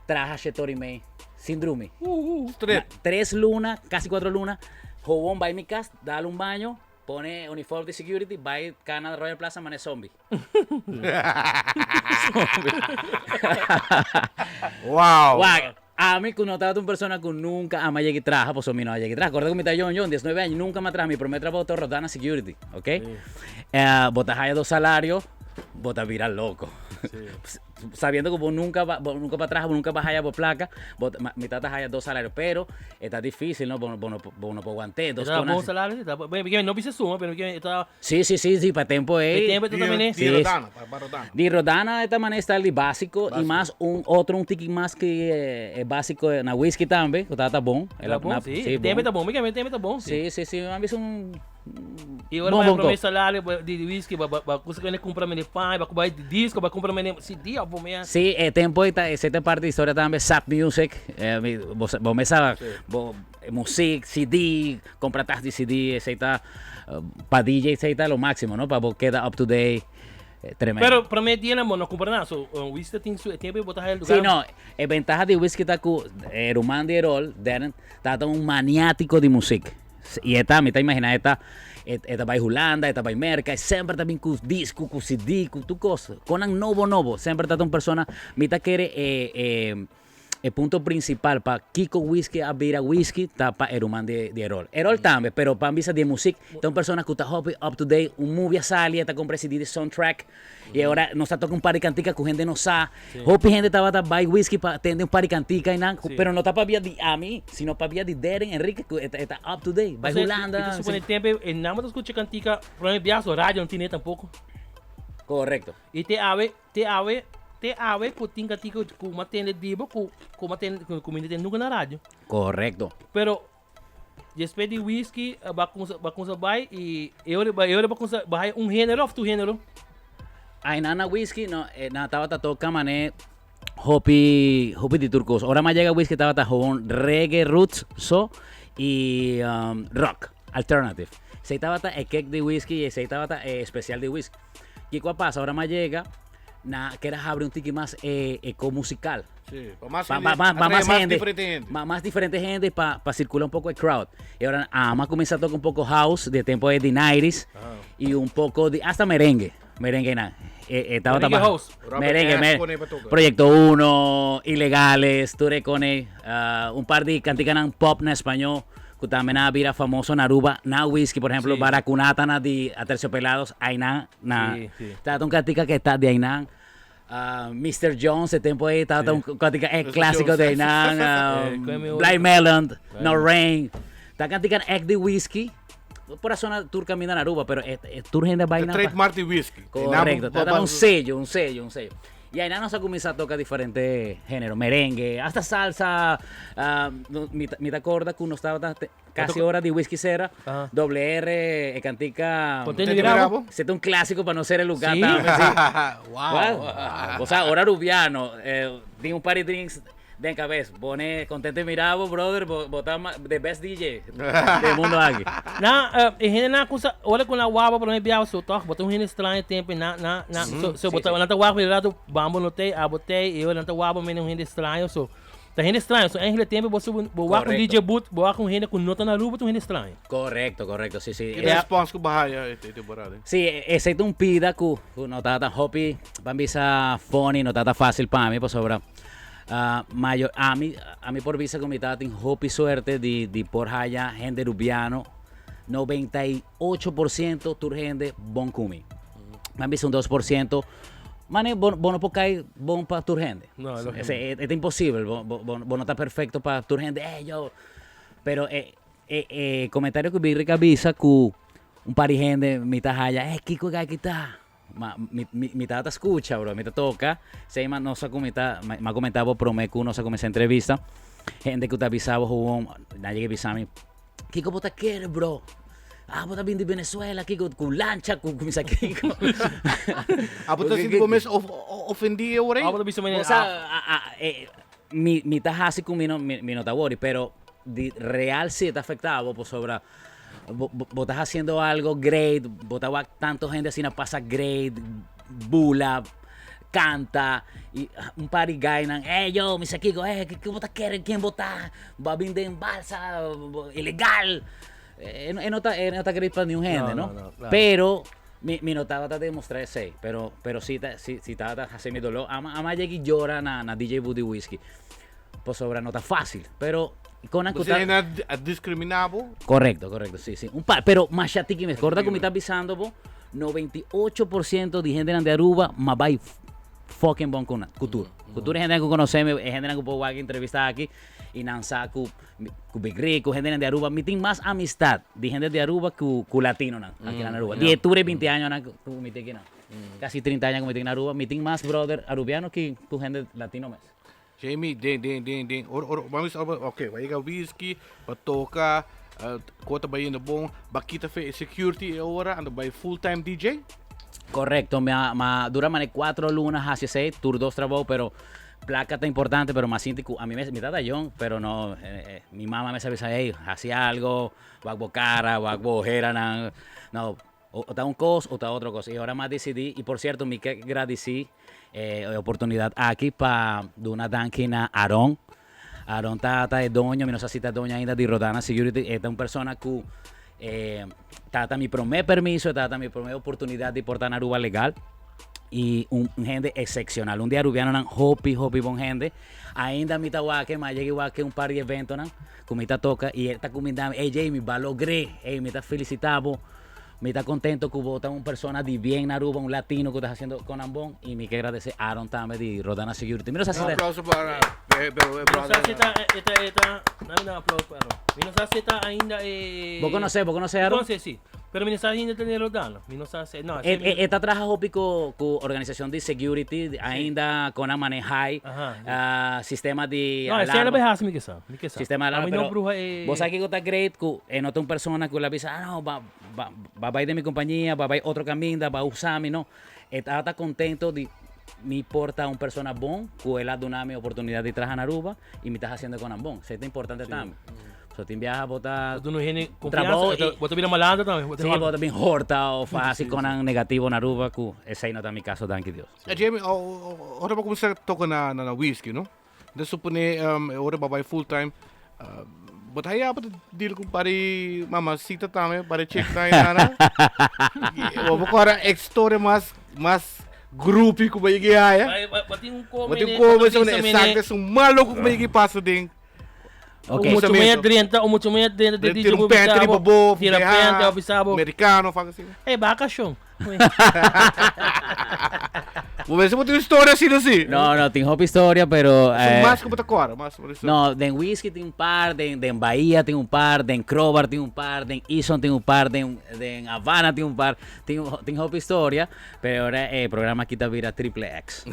Traha shete ora y mey, sin drumi. Strip. Na, tres luna, casi cuatro luna, howon bay mi cas, dal un baño, pone uniform di security, bay cana Royal Plaza mane zombie. Wak, ami ku no tabata un persona ku nunca ama yega traha, pasobra mi no a yega traha. Acorda ku mi ta yon yon, diesnuebe aña, nunca mi a traha. Mi primer trabou ta Rodana Security, ok? Bo ta haya dos salario, bo ta bira loco. Sabiendo ku bo nunca ba, bo nunca ba traha, bo nunca ba haya bo placa, bo ta, mi tata haya dos salario, pero e ta dificil, no? Bo no, bo no, bo no por want'é dos E ta cona bon así. salario, ta bo, mi no bisa suma, pero mi ta Sí, sí, sí, sí, pa tempo E ey. tempo ta también, Di Sí. Rodana, pa Rodana. Di Rodana e ta manera style di básico y mas un otro un tiki mas que e básico na whisky tambe, ku tabata bon. Ta bon, sí. Sí, Tempo bon. ta bon, mi tempo ta bon, sí. Sí, sí, sí, mi a bisa un Y ora Bon, bay bon prome kop. salario di whisky, ba ba kusa kende kumpra mene pan, ba bay disco, ba kumpra mene CD of mene. Sí, e tempo ey ta esey ta parte di historia tambe, Sap Music, mi bo sa bo mes sa bo music, CD, compra tas di CD, esey ta pa DJ esey ta lo maximo no, pa bo keda up to date, tremendo. Pero prome dianan bo no kumpra nada, so whisky ta tin su e tempo bo ta haya lugar. Sí, no, e bentaha di whisky ta ku e ruman di Erol, Darren, ta un maniatico di music. I e ta, mi ta imaginá e ta, e e ta bai Hulanda, e ta bai Merka, e semper ta bin ku disku, ku CD, ku tur kos. Konan nobo nobo. Semper ta ta un persona, mi ta kere e e e punto prinsipal pa kiko whisky a bira whisky ta pa e ruman di di Erol. Erol tambe, pero pa bisa di e musik, ta un persona ku ta hopi up to date, un movie a sali e ta kumpra e CD di soundtrack. I ora nos ta toka un par di kantika ku hende no sa. Hopi hende tabata bai whisky pa tende un par di kantika einan, pero no ta pabia di ami, sino pabia di Darren Enrique ku e ta up to date. Bai Hulanda. Mi ta supone tempo e nan bo ta skucha kantika, prome biaha so radio no tine tampoco. Korekto. I te awe, te awe, te awe ku tin kantika ku mi a tende di bo ku ku mi a tende ku mi no tende nunka na radio. Korekto. Pero Despues di whisky ba cunsa ba cunsa bai y e ora e ora ba cunsa ba haya un genero of tu genero? Ay na na whisky no e na tabata toca mane Hopi hopi di tur cos. Ora mi a yega Whisky tabata gewoon reggae roots so y rock alternative. Esey tabata e kek di Whisky y esey tabata e especial di Whisky. Kico a pasa ora mi a yega na kier a habri un tiki mas e e co musical. Sí, pa mas Pa hende, pa pa atrae mas mas hende, diferente hende. ma mas diferente hende pa pa circula un poco e crowd. Y ora ami a cuminsa toca un poco house di e tempo e di nineties y un poco di hasta merengue. Merengue nan. E, e tabata Merengue baja. house. Robert Merengue, Ash mer- pone pa toca. Proyecto 1, Ilegales, tur e cone, ah, un par di canticanan pop na español, cu tambe nan a bira famoso na Aruba, na Whisky, por ejemplo, Sí. Baracunata na di Aterciopelados, ainan na Sí, sí. Tabata un cantica que ta di ainan. Ah, Mister Jones, e tempo ey tabata Sí. un cantica e Mr. clásico Jones. de ainan. ah, Eh, ¿cuál me voy? Blind Melon, No Melon. Rain. Ta cantica ek di Whisky. Por a zona tur caminda na Aruba, pero tur hende The bai na pa- trademark di whisky. Correcto, ta un sello, un sello, un sello. Y ahí nos a cuminsa toca diferente género, merengue, hasta salsa. ah, no, mi, ta- mi ta acorda que uno estaba casi hora de whisky cera, Ajá. doble R, cantica. Contento y y bravo. bravo. Ese es un clásico para no ser el lugar Sí. también, sí. wow. Well, o sea, ahora Rubiano, di un par de drinks de cabeza, pone contento y mirabo, brother, bota the best DJ del mundo aquí. Na, e hende na kusa, ora ku na waba por me biawa so toch, bota un hende extraño tempo na na na so so bota na ta waba rato bambo no te, abote e ora na ta waba mene un hende extraño so. Ta hende extraño, so eigenlijk tempo bo bo wak un Correcto. DJ boot, bo wak un hende ku no ta na Aruba, ta un hende extraño. Correcto, correcto, sí, sí. Que response ku bahaya este temporada? Sí, excepto un pida ku ku no ta tan hopi, pa bisa funny, no ta tan fácil pa mi, pasobra. Ah, mayor, a mi por bisa ku mi tabatin hopi suerte di, di por haya hende rubiano, 98% tur hende bon ku mi. Pa bisa un 2%, mane, bo, bo no por kai bon pa tur hende. No, lógicamente. Ese, es, es imposible, bo, bo, bo, bo no ta perfecto pa tur hende, yo. Pero comentario ku Birrica bisa ku un par di hende mi ta haya, kiko gai kita. Ma, mi, mi, mi tata escucha, bro, mi ta toca. Se ma no sa comenta, ma, ma comentaba prome ku no sa comenzá entrevista. Hende ku ta avisaba gewoon, na llegué avisami. Kiko bota quere, bro. Ah, bota bin di Venezuela, Kiko, ku lancha, ku kumisa Kiko. Ah, bota sinti bo mes of, ofendi ora? Ah, bota bisa mene. O sea, a, mi, mi ta hasi ku mi no, mi, mi no ta worry, pero di real sí te afectaba, pues sobra. Bo, bo, bo estás haciendo algo great, bo ta wak tanto gente así na pasa great, bula, canta, y un party guy nan, hey yo, mi Kiko, ¿qué, qué bota quiere? ¿Quién bota? Va a vender en balsa, ilegal. No, no ta, no ta great pa ni un gente, No, ¿no? no, no, claro. Pero mi, mi no taba de demostrar ese, pero, pero sí, ta, sí, sí taba ta hacer mi dolor. Ama, ama llegué y llora na, na DJ Buddy Whiskey. Pues sobra no está fácil, pero con Você ainda discriminabo? Correcto, correcto, sí, sí. Un par, pero más chatiki me acorda que me está avisando, bo, 98% de gente de Aruba, más vai fucking bon con cultura. Cultura es gente que conocemos, es gente que puedo entrevistar aquí, y nansa ku, ku Big Rico, gente de Aruba, mi tin más amistad de gente de Aruba que ku latino nan, aquí en Aruba. Die tuve 20 años nan, ku mi tin aquí, nan. Casi 30 años que mi tin en Aruba, mi tin más brother arubiano que ku gente latino mes. Jamie, den, den, den, den. Or, or, vamos, ok, vai llegar whisky, va toca, cota vai indo bom, baquita fe security ahora, ando vai full time DJ? Correcto, me, ma dura mane 4 lunas hacia 6, tour 2 trabajo, pero placa está importante, pero más siente a mí me, mi tata John, pero no, mi mamá me sabe, hey, hacía algo, va cara, va bojera, na, no, o, o está un cos o está otro cos. Y ahora más decidí, y por cierto, mi que agradecí oportunidad aquí pa de una danquina Aarón. Aarón está de doño, mi no sé si está doña ainda de Rodana Security, esta es una persona que está mi primer permiso, está mi primera oportunidad de portar en Aruba legal. Y un gente excepcional. Un día arubiano nan hopi, hopi bon gente. Ainda mi tahuaque, ma llegué igual que un par de eventos nan, con mi ta toca y esta comida, hey Jamie, va logré, hey, mi ta felicitabo, mi ta contento que hubo una persona de bien en Aruba, un latino que estás haciendo con Ambón y mi que agradece a Aaron también de Rodana Security. Mira, o sea, Un si te- aplauso para No sé si está, esta, esta, dame un aplauso para Aaron. Mi no sé si está ainda, ¿Vos conocés, vos conocés a Aaron? Conoce, sí. Pero mi no sabe ainda tener Rodana. Mi no sabe, no, ese Esta trabaja hopi con organización de security, ainda con a manejar, Ajá. sistema de No, ese era alarma. bejazo, mi que sabe, mi que sabe. Sistema de alarma, A mí no pero bruja, vos sabés que está great, que en otra persona que la avisa, ah, no, va, va, va a ir de mi compañía, va a ir otro camino, va a usarme, no. Está, está contento de Mi por ta un persona bon cu el a duna mi oportunidad di traha na Aruba y mi ta haciendo con nan bon. Esey ta importante tambe. So tin biaha bo ta Bo duna un hende confiansa, trabou bo ta, y bo ta bira malandro tambe. Bo ta Sí, horta. bo ta bin horta of haci con nan negativo na Aruba cu esey no ta mi caso, danki Dios. Eh, Jamie, ora bo cuminsa toca na na whisky, no? Ta supone e ora bo a bai full time, bo ta haya bo ta deal ku pari mamasita tambe, pari chick nan y nana. Bo por kora e storia mas mas groupie ku bo yega haya. Bo tin un kome Bo tin un kome, exacto, es un mal loco ku bo yega pasa den. Ok. Un mucho medio drenta, un mucho medio drenta de Tira un pente riba bo, Tira pente, of bisa bo. Americano, of algo así. Hey, bakashon. Bo mester bo tin historia asina si. No, no, tin hopi historia, pero... Eh, mas ku bo ta kòrda, mas por eso. No, den Whisky tin un par, den, den Bahia tin un par, den Crowbar tin un par, den Ison tin un par, den, den Havana tin un par. Tin, tin hopi historia, pero ora e programa aki ta bira triple X.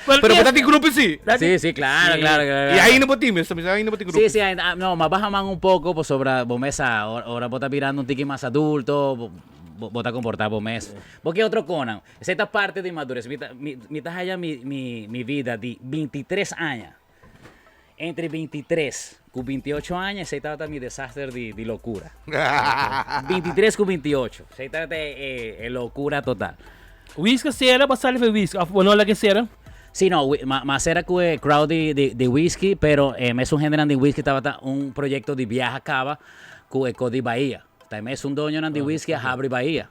Pero bo ta tin grupo si. Sí, sí, claro, claro, claro. Y ainda bo tin, mester bisa ainda bo tin grupo. Sí, sí, ainda, ah, no, ma baja man un poco pasobra bo mes sa, ora, ora bo ta birando un tiki mas adulto, bo, bo, bo ta comporta bo mes. Bo ke otro conan. Esey ta parte di madurez. Mi ta, mi, mi ta haya mi, mi, mi vida di 23 aña. Entre 23 cu 28 aña, esey tabata mi desaster di, di locura. 23 cu 28, esey tabata e, e, e locura total. Whisky sera, bo sali for whisky, of bo no laga sera? Sí, no, ma, ma sera cu e crowd di, di, di whisky, pero e mesun hendenan di whisky tabata un proyecto di biaha caba cu e co di Bahia. Ta e mesun doñonan di whisky a habri Bahia.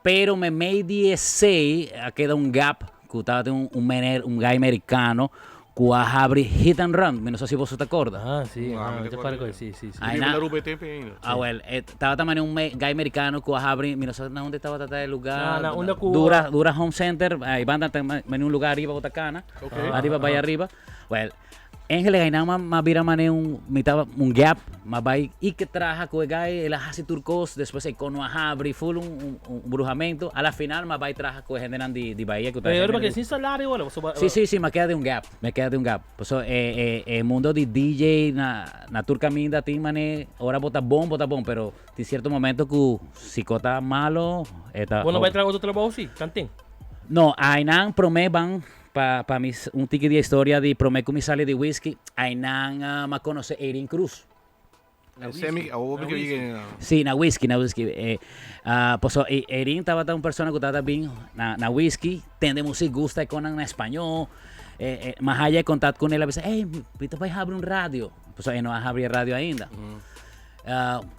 Pero memey di esey a keda un gap cu tabata un, un meneer, un guy mericano cu a habri Hit and Run. Mi no sa si boso ta corda. Ah, si, No, ah, mi mi ta ta corda. corda, si, si, si. Ay, Riba na- na Aruba e tempo ainda. Ah, well, e tabata mane un me- guy mericano cu a habri, mi no sa na unda tabata ta e lugar. Na- na unda cu- Dura, Dura Home Center, ahí banda ta ma- mane un lugar arriba cu ta cana. Ok. Arriba, bay arriba. Well, Eigenlijk einan m'a m'a bira mane un mi taba un gap m'a bai y ke traha ku e guy el a hasi tur kos despues e kono a habri ful un un un brujamento a la final m'a bai traha ku e hendenan di di Bahia ku ta Pero hende porque di sin salario ora pasobra Si si si m'a keda den un gap me keda den un gap paso e e e mundo di DJ na na tur kaminda tin mane ora bo ta bon bo ta bon pero tin cierto momento ku si ko ta malo e ta Bo no bai traha otro trabou si tanten? No einan prome ban Pa pa mi un tiki di e historia di prome ku mi sali di whisky, ainan m'a konosé Eirin Cruz. Na whisky. Awor mi ke yega na. Sí, na whisky, na whisky. Pasobra Eirin tabata un persona ku tabata bin na na whisky, tende musik, gusta e konan na spañó. M'a haya e kontak kuné, el a bisa, ey, mi ta bai habri un radio. Pasobra e no a habri e radio ainda.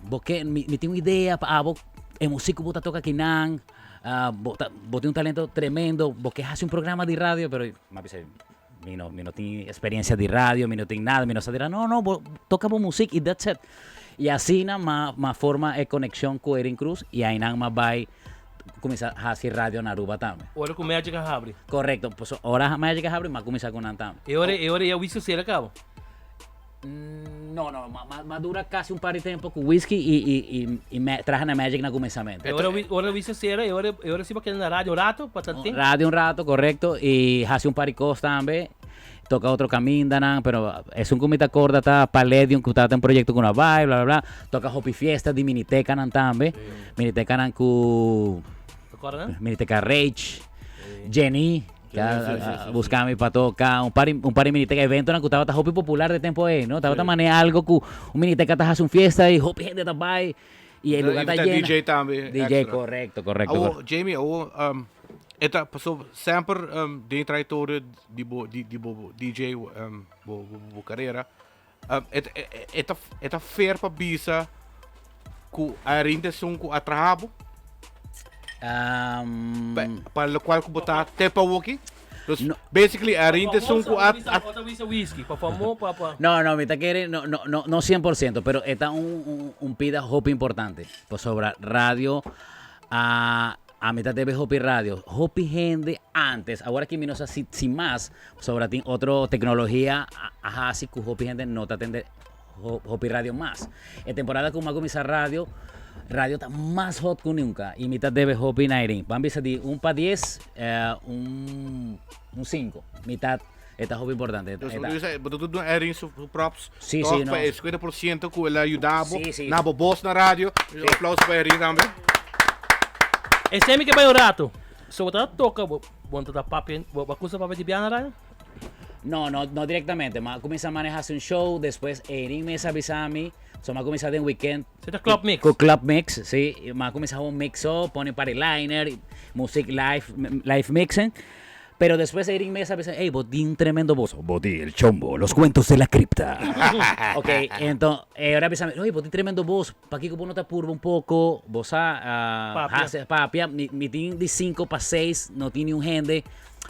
Bo ke, mi tin un idea pa abo, e musik ku bo ta toka akinan. Ah, bo ta, bo tin un talento tremendo, bo ke hasi un programa di radio, pero m'a bisa, mi no, mi no tin experiencia di radio, mi no tin nada, mi no sa di radio. No, no, bo toca bo muziek y that's it. Y asina m'a, m'a forma e conexion cu Erin Cruz y ainan m'a bay cuminsa hasi radio na Aruba tambe. Ora cu Magic a habri. Correcto, paso ora Magic a habri m'a cuminsa cu nan tambe. E ora, e ora ya whisky sera cabo? No, no, ma dura casi un par di tempo cu whisky y, y, y, y me, traha na Magic na cuminsamento. E ora, ora whisky cera, e ora, e ora si bo keda na radio un rato, pa tantin? Radio un rato, correcto, y haci un par di cos tambe, toca otro camindanan, pero esun cu mi ta acorda ta Palladium cu tabata un proyecto cu no a bay, bla, bla, bla, toca hopi fiesta di minitecanan tambe, minitecanan cu, Te acorda nan? Miniteca Rage, Jenny. Ya busca mi pa toca un par un par di miniteca eventonan cu tabata hopi popular de tempo ey no tabata mane algo cu un miniteca ta haci un fiesta y hopi hende ta bay y e lugar ta llena. DJ tambe DJ correcto correcto. Awo Jamie awo e ta paso semper den e trayectoria di bo di bo DJ bo bo carera e ta e ta fair pa bisa cu a rinda esun cu a traha bo? Pa locual cu bo ta te pa awoki? Dus No. basically a rinda esun cu a a Ota bisa whisky, pa famo, pa pa. No, no, mi ta kere, no, no, no, no 100%, pero e ta un, un, un pida hopi importante. Pasobra radio a Ami ta debe hopi radio. Hopi hende antes, awor aki mi no sa si si mas, pasobra tin otro tecnologia a haci cu hopi hende no ta tende hopi radio mas. E temporada cu mi a cuminsa radio, radio ta mas hot cu nunca y mi ta debe hopi Nairin. Ban bisa di un pa dies, un un cinco. Mi ta, e ta hopi importante. Dus bo ta bisa, bo ta duna Erin su props Sí, toch sí, no. pa e 50% cu el a yuda bo Sí, sí. na bo bos na radio. Un aplauso pa Erin tambe. Esei mi ke bai un rato. So bo ta toca, bo bo ta papia, bo bo cusa papia di piano radio? No, no, no directamente. Ma cuminsa maneha un show, despues Erin mes a bisa mi. So ma cuminsa den weekend. Se ta club mix. Cu club mix, si. Ma cuminsa un mix so, pone party liner, music live, live mixing. Pero despues Erin mes a bisa, ey, bo tin tremendo voz. Bo tin el chombo, los cuentos de la cripta. Ok, enton, e ora a bisa mi, oye, bo tin tremendo voz, pakiko bo no ta purba un poco? Bo sa, Papia. hace papia, mi tin di cinco pa seis, no tin niun hende.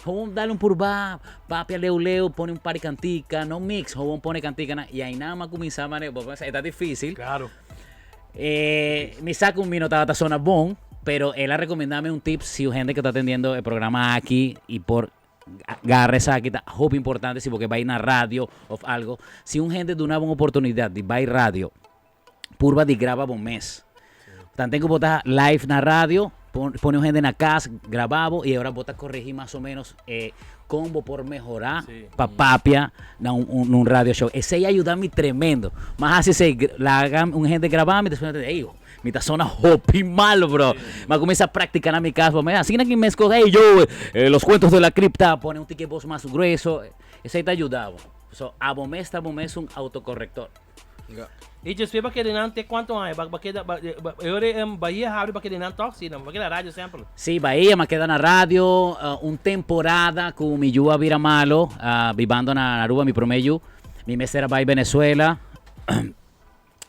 Gewoon dale un purba, papia leu leu, pone un par di cantica, no mix, gewoon pone canticanan. Y ainan mi a cuminsa mane, bo pensa, e ta dificil. Claro. Mi sa cu mi no tabata sona bon, pero el a recomenda mi un tip, si un hende cu ta atendiendo e programa aki y por garra esaki ta hopi importante si bo ke bay na radio of algo. Si un hende duna bo un oportunidad di bay radio, purba di graba bo mes. Tanten cu bo ta live na radio, pone un hende na cas, graba bo y ora bo ta corregi mas o menos e con bo por mehora pa papia na un radio show. Esey a yuda mi tremendo. Mas haci esey, laga un hende graba mi, despues mi ta ey, mi ta sona hopi malo bro. Mi a cuminsa practica na mi cas, bo asina ki mes cos, ey yo, los cuentos de la cripta, pone un tiki voz mas grueso, esey ta yuda bo. So, abo mes ta bo mes un autocorrector. Y despues ba keda nan te cuanto aña? Ba keda, ba, e ora e Bahia habri ba keda nan toch? Si, ba keda radio semper. Si, Bahia m'a keda na radio un temporada cu mi yu a bira malo, bibando na Aruba, mi prome yu. Mi mester a bay Venezuela.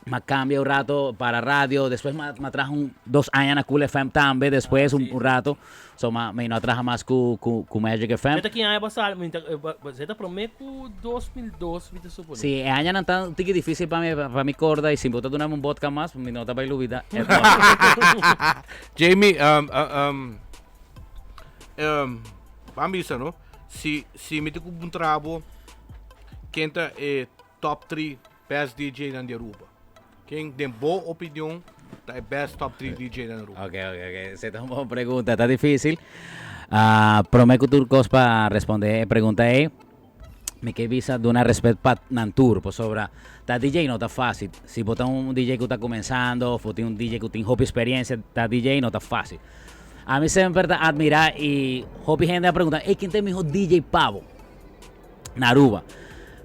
M'a cambia un rato para radio, despues m'a traha un dos aña na Cool FM tambe despues un rato. So ma mi no a traha mas cu cu Magic FM. Meta ki aña bo a sali? Mi ta bo ta prome cu 2002 mi ta supone. Si, e añanan ta un tiki dificil pa mi pa mi corda y si bo ta dunami un vodka mas mi no ta bay lubida e vodka. Jamie, um, um, um, ban bisa no, si si mi tin cu puntra bo ken ta e top 3 Best DJ nan di Aruba. Ken den bo opinion ta e best top 3 DJ nan Aruba? Ok, ok, ok. Esei ta un bon pregunta. Ta difícil. Ah, promé ku tur kos pa respondé e pregunta ei, mi ke bisa duna respet pa nan tur, pasobra ta DJ no ta fácil. Si bo ta un DJ ku ta kumensando òf bo tin un DJ ku tin hopi eksperensia, ta DJ no ta fácil. Ami semper ta admirá i hopi hende a pregunta, ey, ken ta e mihó DJ pa bo? Na Aruba.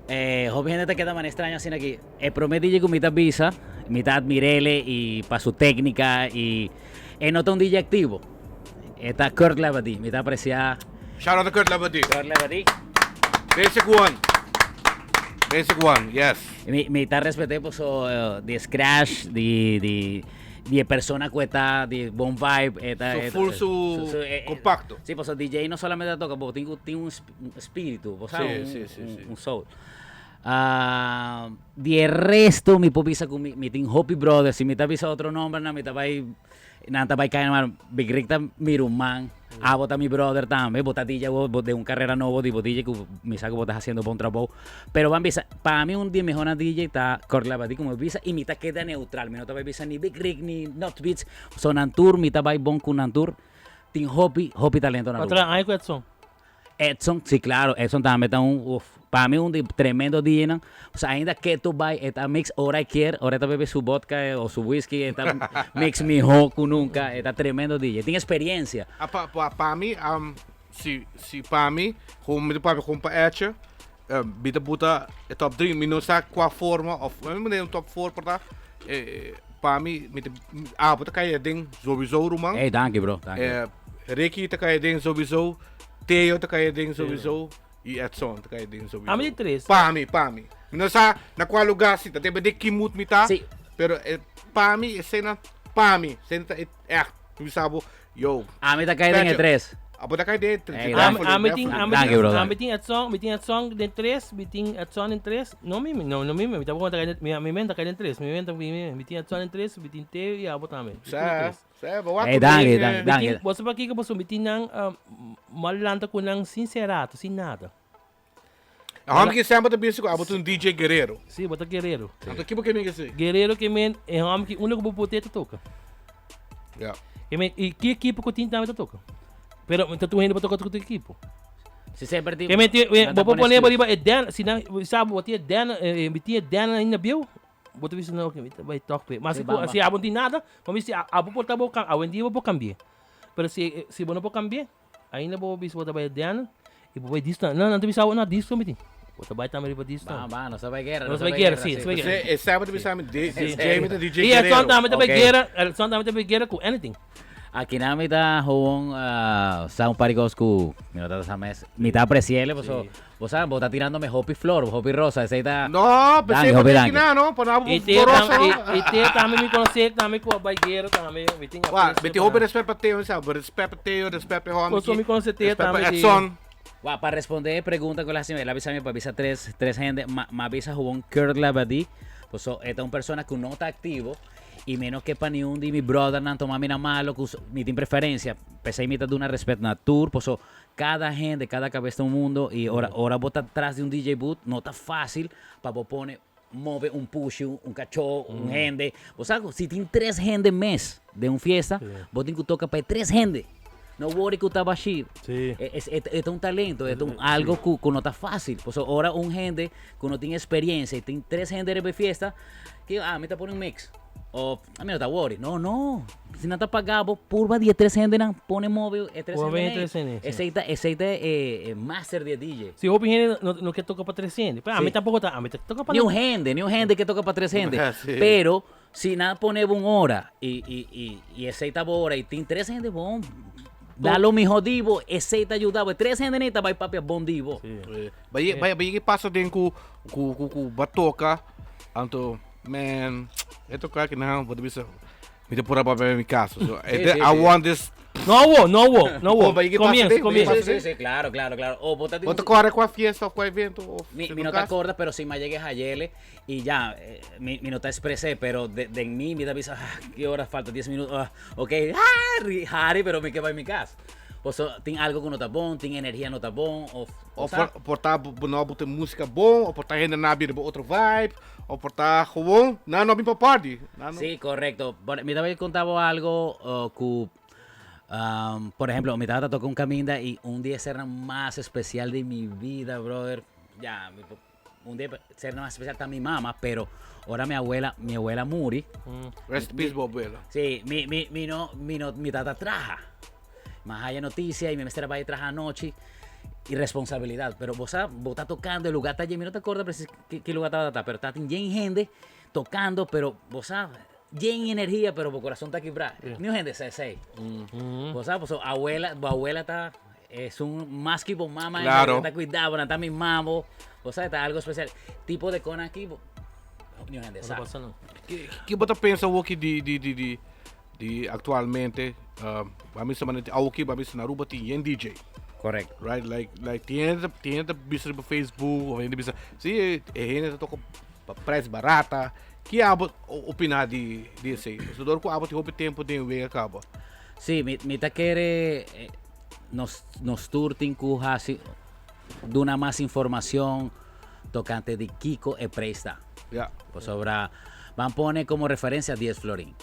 Eh, hopi hende ta keda manera extraño asina aki. E prome DJ ku mi ta bisa, mi ta admirele y pa su técnica y e no ta un DJ activo. E ta Kurt Labadie, mi ta aprecia. Shout out to Kurt Labadie. Kurt Labadie. Basic one. Basic one, yes. Mi, mi ta respete por su eh, di scratch, di, di, di e persona ku e ta, di bon vibe. E ta, Su e ta- full su eh, eh, compacto. Sí, pasobra DJ no solamente ta toca, bo tin ku tin un un espíritu, bo sa, Sí, un, sí, sí, un, sí. un soul. Ah, di e resto mi por bisa ku mi, mi tin hopi brothers, si mi ta bisa otro nomber nan mi ta bai, nan ta bai kai maar Big Rick ta mi ruman, abo ta mi brother tambe, bo ta DJ bo, bo den un carrera nobo di bo DJ ku mi sa ku bo ta haciendo bon trabou, pero ban bisa, pa mi un di e mehornan DJ ta Kurt Labadie ku mi bisa y mi ta keda neutral, mi no ta bai bisa ni Big Rick ni Not Beats, so nan tur mi ta bai bon ku nan tur, tin hopi, hopi talento na Bo Aruba. traha aña ku Edson? Edson, si claro, Edson tambe ta un, uf, pa mi un di tremendo DJnan. Pues ainda ketu bai e ta mix ora e kier, ora e ta bebe su vodka o su whisky e ta mix miho ku nunca, e ta tremendo DJ, tin experiencia. A pa pa pa mi um si si pa mi kon mi ta papia kon pa echa mi ta buta e top drie mi no sa kua forma of mi manda un top four por ta pa mi mi ta abo ta kai aden sowieso ruman. Ey danki bro, danki. Ricky ta kai aden sowieso. Theo ta kai den sowieso y Edson ta kai den sowieso. Ami di tres. Pa mi, pa mi. Mi no sa na cual lugar si ta debe de ki mood mi ta. Sí. Pero eh, pa mi escena, pa mi, escena ta eh, echt. Mi sa bo, yo. Ami ta kai den e tres. Abo ta kai den e tres. Ey, Ami, Definitely, ami tin, definitely. ami Danki, tin, bro, ami danki. tin Edson, mi tin Edson den tres, mi tin Edson den tres. No mi, no, no mi, mi tampoco ta kai den, mi, mi men ta kai den tres. Mi men ta, mi, mi tin Edson den tres, mi tin Theo y abo tambe. Mi tin den Sa, tres. Sa, bo wak Ey, ku danki, den, danki, eh, danki. Mitin, bo sa pakiko pasobra mi tin nan mal lanta ku nan sin serato, sin nada. A hòmber ki semper ta bisa ku abo ta un DJ guerrero. Si, bo ta guerrero. Anto ki bo ke mi si? Guerrero ke men e hòmber ki unda ku bo pote ta toka. Ja. Ke men i ki ekipo ku tin tambe ta toka. Pero ta tur hende por toka ku tur ekipo. Si semper tin. Ke men tin, nan ta bo por pone pone bo excuse. riba e den, si nan sa bo tin e den, mi tin e den ainda bieu. Bo ta bisa no, mi ta bai tòg pe. Ma si Sí, bamba. si abo no tin nada, bo bisa abo por ta bo awendia bo por kambia. Pero si si bo no por kambia. Ainda bo bisa bo ta bai Diana y bo bai disco. No, nan ta bisa bo na disco mi tin. Bo ta bai tambe riba disco. Ba, ba, nos ta bai guerra. Nos ta bai guerra, si, nos ta bai guerra. E sabe ta bisa mi DJ mi ta DJ Y el son Guerrero. tambe ta bai Ok. guerra, el son tambe ta bai guerra cu anything. Aki nan mi ta gewoon sa un par di cos cu mi no ta sa mes. Mi ta apreciele paso bo sa bo ta tirando mi hopi flor, hopi rosa, esey ta No, Danki, pensé hopi pa danki. kina no, pa na Y te rosa tam, no. y, y te tambe mi conoce tambe cu a bai guerra tambe, mi tin Wa, aprecio mi tin pa hopi nan. respet pa Teo, sa, respet pa Teo, respet pa hombre. Paso mi conoce Teo Respet pa tambe di- Edson. Wa, pa responde e pregunta cu el haci, el a bisa mi pa bisa tres, tres hende, ma, ma bisa gewoon Kurt Labadie, paso e ta un persona cu no ta activo y mi no ke pa niun di mi brothernan toma mi na malo cu mi tin preferencia, p'esey mi ta duna respet na tur, paso cada hende, cada cabes ta un mundo y ora, ora bo ta tras di un DJ booth no ta facil pa bo pone move un pushi, un cachó, un hende, bo sa cu si tin tres hende mes den un fiesta, bo tin cu toca pa e tres hende. No worry cu ta bashi. Es, e, e ta un talento, e ta un algo cu, cu no ta facil. Pasobra ora un hende cu no tin experiencia y tin tres hende riba e fiesta, ki, ah, mi ta pone un mix. Of, a mi no ta worry. No, no. Si nan ta paga bo, purba di e tres hendenan, pone move e tres Pone hendenan. tres hende, sí. Esey ta, esey ta e, e master di e DJ. Si hopi hende no, no ke toca pa tres hende. Pero a mi Sí. tampoco ta, a mi ta toca pa Ni un hende, ni un hende ke toca pa tres hende. Sí. Pero si nan pone bo un hora y, y, y, y esey ta bo hora y tin tres hende bon, da lo miho di bo, esey ta yuda bo. E tres hende nei ta bay papia bon di bo. Sí. Bay, bay, bay ke pasa den ku ku ku ku batoka anto man e toka ki nan bo ta bisa mi ta pura papia mi casa. So, Sí, eh, sí, I sí. want this. No wo, no wo, no wo. Oh, bay ke pasa Comienza, den, bay comienza. ke Sí, sí, sí, claro, claro, claro. O bo ta Bo ta kore kwa fiesta of kwa evento of Mi, si mi no no te casa. acorda, pero si me llegué a Yele y ya, mi, mi no te expresé, pero de, de mí mi te avisa, ah, ¿qué hora falta? 10 minutos, ah, ok, ah, ri- Harry, pero me quedo en mi casa. O sea, tin algo que no está bon, tin energía no está bon, o, o Of sea, por, por ta bo no bo música bom, of por ta hende na bira bo otro vibe, of por ta gewoon na no bin pa party. Na no. Sí, correcto. Bueno, mi también contaba algo que, por ejemplo, mi tata tocó un caminda y un día será más especial de mi vida, brother. Ya, un día será más especial está mi mamá, pero ahora mi abuela muri. Rest in peace, bo abuela. Sí, mi, mi, mi no, mi no, mi tata traja. Más haya noticia y mi mestra va a trabajar anoche. Y responsabilidad. Pero vos, vos estás tocando, el lugar está lleno, no te acuerdas precis qué, qué lugar estaba, pero está lleno gente tocando, pero vos sabes, lleno de energía, pero por corazón está quebrado. Ni gente se seis. Vos sabes, pues, abuela, bo abuela está, es un más que vos mamá, está cuidado, está mi mambo. Vos sabes, está algo especial. Tipo de con aquí, ni gente No sabe. pasa nada. Ke ke bo ta pensa woki di di di di di actualmente, ba mi sa manera awoki ba mi sa na Aruba tin yen DJ. Correcto. Right, like tin hende tin hende bisa riba Facebook of hende bisa, si e hende ta toca pa prijs barata. Ki abo opina di di esey? So door ku abo tin hopi tempo den wega kaba. Sí, mi, mi ta kere nos, nos tur tin ku hasi duna mas informacion tocante di kiko e prijs ta. Pues sobra, van pone como referencia 10 florín.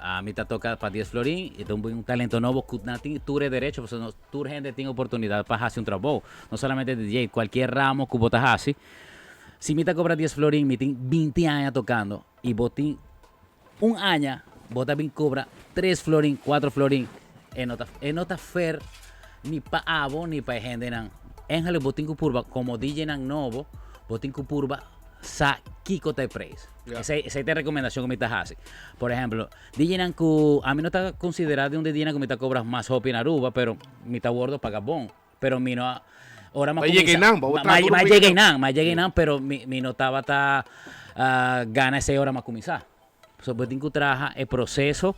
A mi ta toca pa 10 florín y un, un talento nuevo ku na tin tur e derecho, pues no, tur gente tiene oportunidad pa hacer un trabajo. No solamente DJ, cualquier ramo ku bo ta hasi. Si mi ta cobra 10 florín, mi tin 20 años tocando y bo tin un año, bo también cobra 3 florín, 4 florín. E no ta, e no ta fair ni pa abo ni pa gente nan. Eigenlijk bo tin ku purba como DJ nan nobo, bo tin ku purba sa kiko ta e prijs. Esey, esey ta e recomendacion ku mi ta hasi. Por ejemplo, DJ nan ku a mi no ta considera di un DJ nan ku mi ta cobra mas hopi na Aruba, pero mi ta wordo paga bon. Pero mi no a, ora mi a Ma yega cuminsa, einan, bo ma, traha ma, duro ma pa yega yega einan, ma yega einan, pero mi, mi no tabata, gana esey ora mi a cuminsa. So bo tin ku traha e proceso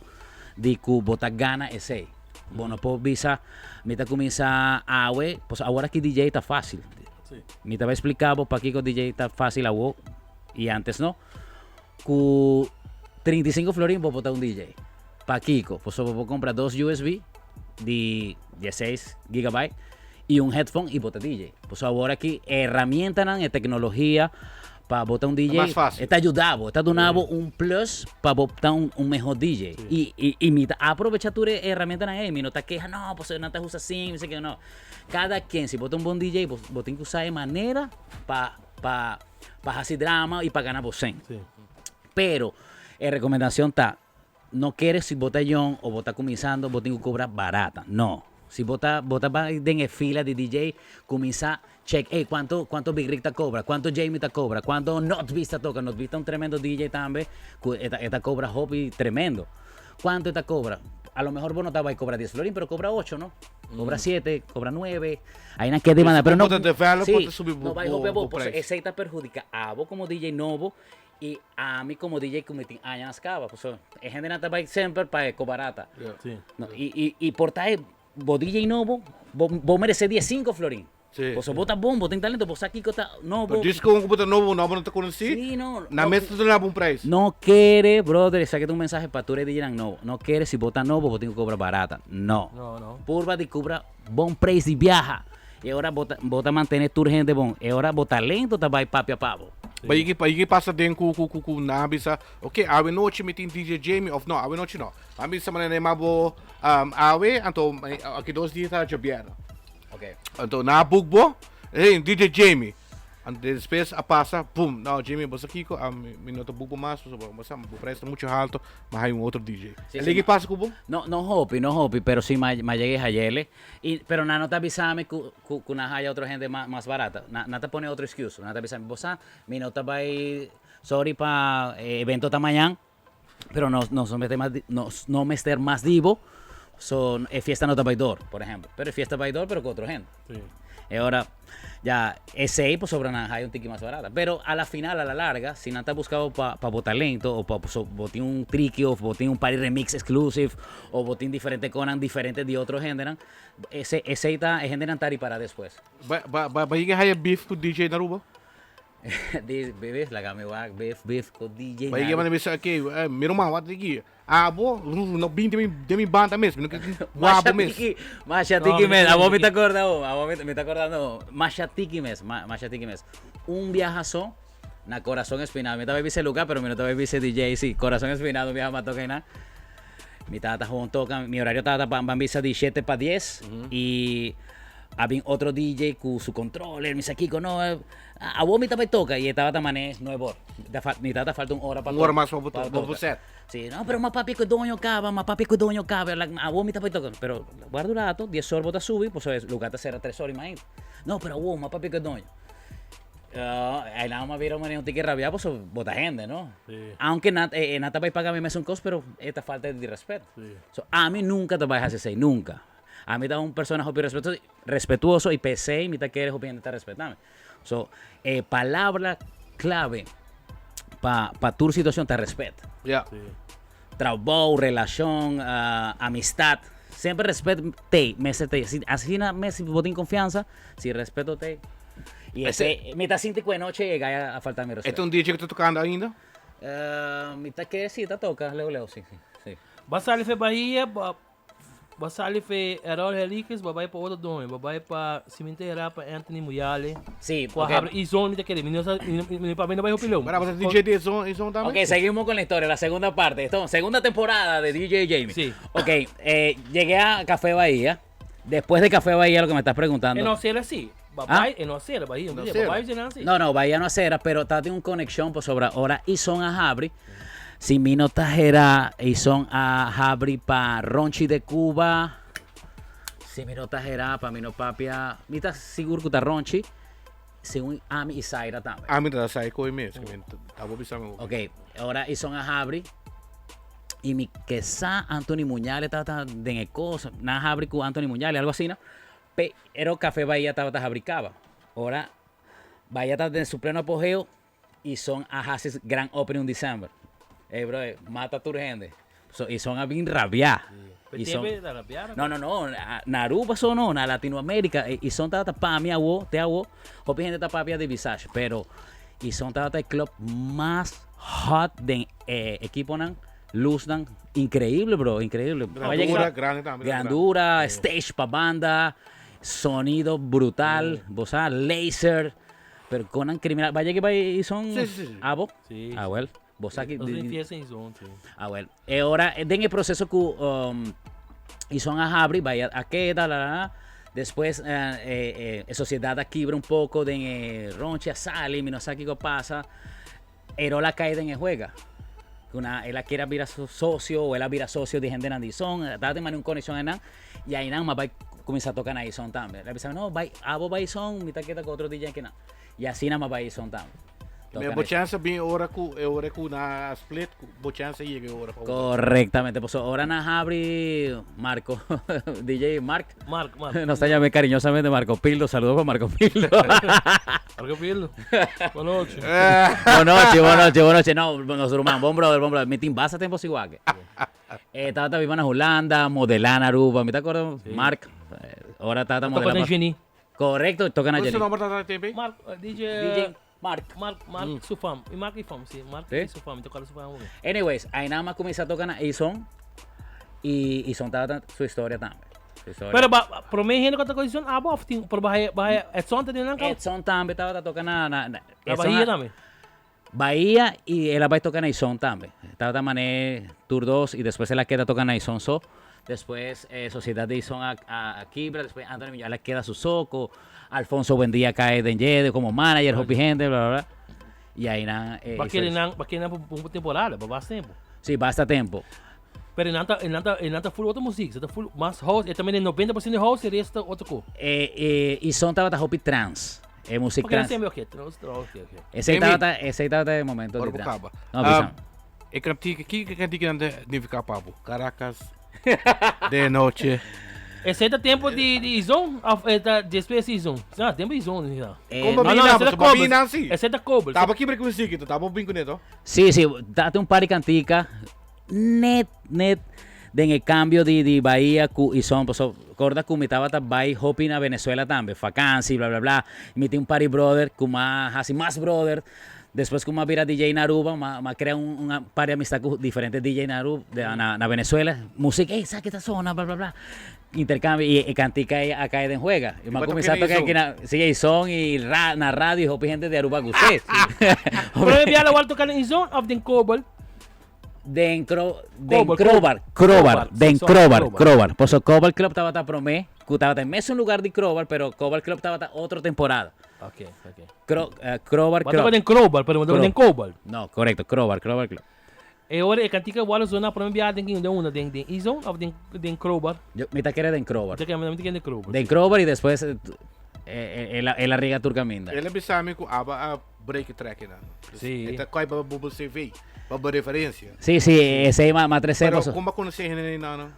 di ku bo ta gana esey. Bo no por bisa, mi ta cuminsa awe, pues awor aki DJ ta facil. Mi ta bay explica bo pakiko DJ ta facil awo y antes no. Ku 35 florin bo por ta un DJ. Pakiko? Pues bo por compra dos USB di 16 gigabyte y un headphone y bo ta DJ. Pues awor aki herramientanan e tecnologia pa bo ta un DJ, Mas fácil. e ta yuda bo, e ta duna bo un plus pa bo ta un, un mehor DJ. Y, y, y mi ta aprovecha tur e herramientanan ey, mi no ta keha, no, pues nan ta usa así, mi sé que no. Cada quien, si bo ta un bon DJ, bo, bo tin que usa e manera pa, pa, pa haci drama y pa gana bo cen. Pero, e recomendación ta, no quieres si bo ta young o bo ta comenzando, bo tin que cobrar barata. No. Si bo ta bo ta bai den e fila di DJ, cuminsa check, ey, cuanto cuanto Big Rick ta cobra, cuanto Jamie ta cobra, cuanto Not Beast ta toca. Not Beast ta un tremendo DJ tambe, cu e ta e ta cobra hopi tremendo. Cuanto e ta cobra? A lo mehor bo no ta bai cobra dies florin, pero cobra ocho, no? Cobra siete, cobra nuebe. Ahí nan ke demanda, pero no. Bo ta develop, bo Sí, ta subi bo no bai hopi bo abo, bo pasobra prijs. esey ta perhudica abo como DJ nobo y ami como DJ cu mi tin añanan caba, pasobra e hendenan ta bai semper pa e cobarata. Yeah. Sí. No, y y y por ta e bo DJ nobo, bo bo merece diesinco florin. Sí. Pasobra bo ta bon, bo tin talento, bo sa kico ta nobo. Pero disco cu bo ta nobo, nobo no ta conoci, Sí, no, na no. mes ta duna bo un prijs. No kere, brother, esaki ta un mensahe pa tur e DJnan nobo. No kere si bo ta nobo, bo tin cu cobra barata. No. No, no. Purba di cobra bon prijs di biaha. E ora bo ta, bo ta mantene tur hende bon. E ora bo talento ta bay papia pa bo. Pa yigi, pa yigi pasa den cu, cu, cu, cu nan a bisa, ok, awe nochi mi tin DJ Jamie, of no, awe nochi no. Nan a bisa manera ma bo, um, awe, anto aki dos dia ta djabièrnè. Ok. Anto nan a book bo, hey, DJ Jamie. Anto despues a pasa, boom, no, Jamie, bo sa kiko, ah, mi, mi no ta book bo mas, pasobra bo sa, bo prijs ta mucho halto, mi a haya un otro DJ. Sí, E sí, ligi ma- pasa cu bo? No, no hopi, no hopi, pero sí ma, ma llegué hayele. Y, pero nan no ta bisami cu, cu, cu nan haya otro hende ma, mas barata. Na, nan ta pone otro excuse. Nan ta bisami, bo sa, mi no ta bay, sorry pa e evento ta mañan, pero nos, nos no mester mas, nos no mester mas di bo, so e fiesta no ta bay door, por ejemplo. Pero e fiesta bay door, pero cu otro hende. Sí. E ora, ya, esey pasobra nan haya un tiki mas barata. Pero a la final, a la larga, si nan ta busca bo pa, pa bo talento, o pa, so, bo tin un tricky, of bo tin un party remix exclusive, o bo tin diferente conan diferente di otro hendenan, ese, esey ta, e hendenan ta ripara despues. Ba, ba, ba, ba yega haya beef cu DJ na Aruba? Di, bebe, laga mi wak, beef, beef cu DJ Ba yega na manda bisa, ok, eh, mi ruman, wat di Abo, no bin den mi, den mi banda mes, mi no ke Masha wabo mes. tiki, masha No, tiki mi mes, ta abo mi ta tiki. acorda bo, abo mi, mi ta acordando, masha tiki mes, ma, masha tiki mes. Un biaha so na Corazón Espinado, mi ta bai bisa lugar, pero mi no ta bai bisa DJ, sí, Corazón Espinado un biaha ma toca einan. Mi tata gewoon toca, mi horario tata pa ban bisa di shete pa dies, y a bin otro DJ cu su controller, mi sa kico, no, Awor mi ta bai toca y e tabata mane nuebe or. Ta fal, mi tabata falta un ora pa Un ora toca. mas pa bo Pa to, pa bo toca. set. Sí, no, pero ma papia cu doño caba, ma papia cu doño caba. Like, awor mi ta bai toca. Pero guarda un rato, dies or bo ta subi, pasobra e lugar ta cera tres or y mainta. No, pero awor, ma papia cu doño. Ahí nada mas bira mane un tiki rabia pasobra bo ta hende, no? Sí. Aunke nan, e nan ta bai paga mi mesun cos, pero e ta falta di respeto. Sí. So, ami nunca ta bai haci esey, nunca. Ami ta un persona hopi respetuoso, respetuoso y p'esey mi ta kere hopi hende ta respeta mi. So, e palabra clave pa, pa tur situacion ta respet. Ja. Sí. Trabou, relacion, amistad, semper respet tey, mester tey. Si asina mes si bo tin confiansa, si respeto tey. Y ese, mi ta sinti cu e noche e gaya a falta mi Este respeto. un DJ cu ta tocando ainda? Mi ta kere si ta toca, leu leu, si, si, si. Bo a sali fe Bahia, bo Bo a sali fe Errol Henriquez, bo a bai pa otro doño, bo a bai pa Cimentera, pa Anthony Muyale. Sí, Cu a ok. habri Izon mi ta kere, mi no sa, mi, mi, mi pa mi no bai hopi leu. Para, bo ta DJ di Izon, Izon tambe? Ok, seguimos con la historia, la segunda parte. Esto, segunda temporada de DJ Jamie. Sí. Ok, eh, llegué a Café Bahía. Después de Café Bahía, lo que me estás preguntando. E no sera así. Bo Ah? bai, e no sera, Bahia, No no sera. Bo bai sera así. No, no, Bahía no acera, pero está de un conexión pues, sobre ahora Izon a Habri. Si mi no tajera Izon a Habri pa Ronchi de Cuba. Si mi no tajera pa mi no papia. Mi ta sigur ku ta Ronchi. Según Ami y Zaira tambe. Ami ta sa e koe mes, ke men ta bo bisa mi. Ok, ahora Izon a Habri. Y mi ke sa Anthony Muñale tabata den e cosa. Nan habri ku Anthony Muñale, algo así, no? Pero Café Bahía tabata habri caba. Ora Bahía tabata den su pleno apogeo y son a haci gran opening un december. Ey, bro, mata tur hende. So, y son a bin rabia. Pero Y son, siempre la rabiaron. no, no, no. Na Aruba son no, na Latinoamérica. Y son tabata pa mi awo, te awo. Hopi hende ta papia di Visage. Pero, y son tabata el club más hot den eh, equipo nan, luz nan. Increíble, bro, increíble. Grandura, grande tambe. Grandura, stage pa banda, sonido brutal, bo sa, laser, pero conan criminal. Vaya que va y son Sí, sí, sí. abo. Sí, Ah, well, bo sa ki Nos tin fiesta en Izon, sí. Ah, well. E ora, den e proceso cu um, Izon a habri, vaya a keda, la, la, la. Despues eh, e sociedad a kibra un poco den e ronchi a sali, mi no sa kico pasa. Erol a cay den e juega. Cu na el a kier a bira su socio o el a bira socio di hendenan di Izon, tabata tin mane un conexion einan y einan m'a bay. kuminsá toka na Ison tambe. El a bisa mi, no, bai, abo bai Ison, mi ta keda ku otro DJ akinan. I asina mi a bai Ison tambe. Me bo chance bin ora ku e ora ku na split ku bo chance yega e ora pa Correctamente, paso ora na habri Marco, DJ Mark. Mark, Mark. Nos ta llame cariñosamente Marco Pildo, saludos pa Marco Pildo. Marco Pildo. Buenas noches. Buenas noches, buenas noches, buenas noches. No, nos ruman, bon brother, bon brother. Mi tin basta tempo sin wak. Eh, tata viva na Hulanda, modelá na Aruba. Mi ta acuerdo, Mark, eh, ora tata modelá. Toca na Genie. Correcto, toca na Genie. Cuál es su nombre tata tempo? Mark, DJ, DJ Mark. Mark, Mark mm. su fam. Y Mark y fam, sí. Mark sí? y su fam. Toca su fam. Anyways, ahí nada más comienza a tocar na Ison. Y Ison tata su historia también. Su historia. Pero ba, prome gente que toca Ison, abo of ting, pero baje, baje, Edson te tiene Edson también estaba toca na, na, na Bahia también. Bahia y el a bai toca na Ison tambe. Tabata mané tur dos y despues el a keda toca na Ison so. Despues e sociedad di Ison a a kibra, despues Anthony Muñoz el a keda su so cu Alfonso Buendia cae den dje como manager, hopi hende, bla bla bla. Y ahí nan e Ba hizo kere eso. nan, ba kere nan pa un temporada, pa bas tempo. Sí, basta tempo. Pero nan ta, nan ta, nan ta full otro muziek, ze ta full mas house, e ta mene 90% house y resto otro ko. E e Ison tabata hopi trance. E music Porque trans. siempre oké, trans, trans, oké, oké. Esei Emi. tabata, esei tabata e momento Ora di bo trans. kaba. No, bisa. E kantika, ki kantika nan ta nifiká pa bo? Caracas de noche. Esei ta tempo di di Izon of e ta despues di Izon? Sa, tempo di Izon ja. Eh, Kon bo No, bin no, nan? esei ta Bo bin Kobel. nan si. Esei ta Kobel. Taba kibra ku musiki, taba bin kuné to. Sí, sí, date un par di kantika net, net den e cambio di di Bahia cu Ison, paso corda cu mi tabata bay hopi na Venezuela tambe, vakantie bla bla bla, mi tin un par di brother cu m'a haci mas brother, despues cu m'a bira DJ na Aruba m'a m'a crea un un par di amistad cu diferente DJ na Aruba na na Venezuela, music ey sa ki ta sona bla bla bla, intercambio y e cantica ey a cae den juega, y m'a Y bo ta cuminsa kere toca Ison? aki na si Ison y ra na radio y hopi hende di Aruba gust'e. Pero e biaha lo wal toca den Ison of den Kobel? Den Cro den Cobal, Crobar, Crobar, Crobar, den sorry, Crobar, Crobar. Crobar. Paso Cobal Club tabata promé, ku tabata en mesun lugar di Crobar, pero Cobal Club tabata otro temporada. Ok, ok. Cro eh, Crobar Bo toca Club. den Crobar, pero bo toca Cro- den Cobal. No, korekto, Crobar, Crobar Club. E ora e kantika wal zona promé biaha den den unda, den den E-zone of den den Crobar? Yo, mi ta kere den Crobar. Mi ta kere mi ta kere den Crobar. Den Crobar y despues eh, eh, el a el a riga tur kaminda. El a bisa mi ku aba a break e track nan. Sí. E ta koi pa bo CV, pa bo referencia. Sí, sí, esei ma ma trese Pero paso. kon bo konosé hende nan no?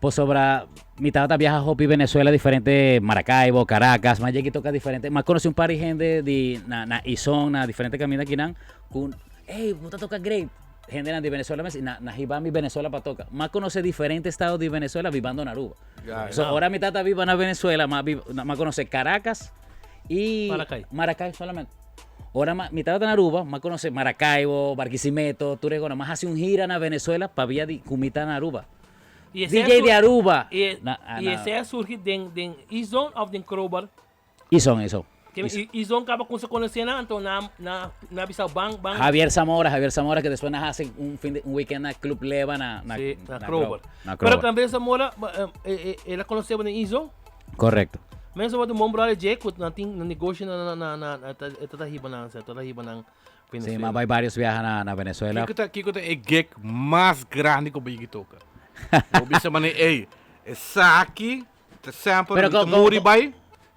Pasobra mi tabata biaha hopi Venezuela diferente Maracaibo, Caracas, ma yegi toca diferente, ma konosé un par di hende di na na Izon, na diferente kaminda akinan ku ey bo ta toca great, hendenan di Venezuela mes y na na hiba mi Venezuela pa toca. Ma konosé diferente estado di Venezuela bibando na Aruba. Ya, So ora mi tata biba na Venezuela ma ma konosé Caracas y Maracay. Maracay solamente. Ora ma, mi tabata na Aruba, m'a conoce Maracaibo, Barquisimeto, tur e gona. M'a haci un gira na Venezuela pabia di cu mi ta na Aruba. Y esey a DJ sur- di Aruba. Y, Na, ah, y na- esey a surgi den, den E-Zone of den Crowbar? E-Zone, E-Zone. Que E-Zone. E-Zone caba con se conoce na, anto na, na, na bisa bang, bang. Javier Zamora, Javier Zamora que despues na haci un fin de, un weekend na Club Leva na, na, Sí, na na Crowbar. Na Pero Crowbar. Javier Zamora, ba, eh, eh, eh, el a conoce bo den E-Zone? Correcto. Mensen wat un brother Jake ku nan tin nan negoshi na na na na na ta e ta hiba nan ta ta hiba nan Sí, Venezuela. ma bai varios viaha na na Venezuela. Kiko ta kiko ta e gig mas grandi ku bo yegi toka? Bo bisa mane ey esaki ta sample Pero mi ta ko- ko- muri bai.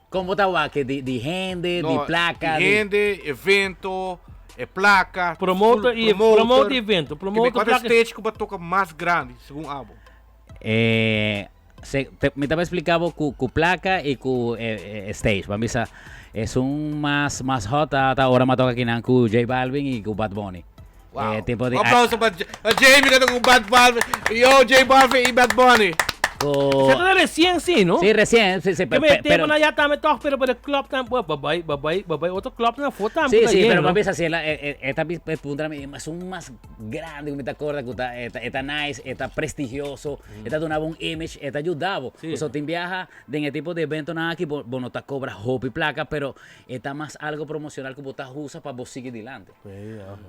Kon bo ta wak di di hende, di No, plaka, di di hende, evento, e plaka, Promoter full y promoter evento, promoter Kua ta plaka. stage ku bo a toka mas grandi segun abo? Eh, se, te, mi taba explica bo cu, cu placa y cu eh, eh, stage. Ban bisa, es un mas, mas hot ta, ta ora ma toca kinan cu J Balvin y cu Bad Bunny. Wow. Eh, tipo di, Un aplauso pa pa Jamie que ta cu Bad Balvin. Yo, J Balvin y Bad Bunny. cu, Se ta recien sí, no? Sí, recien, sí, sí, Que pe, me pe, tempo pero na ya tambe toch, pero pero club tam, babay, babay, babay, otro club na fo tam. Sí, sí, pero papi, así, la, eh, eh, esta pi- eh, punta es un más grande, mi te acuerdas, que está, está, está nice, está prestigioso, está donaba un image, está ayudado. Sí. O sea, te viaja de en el tipo de evento nada aquí, vos no te cobras hobby placa, pero está más algo promocional que vos estás usa para vos seguir adelante.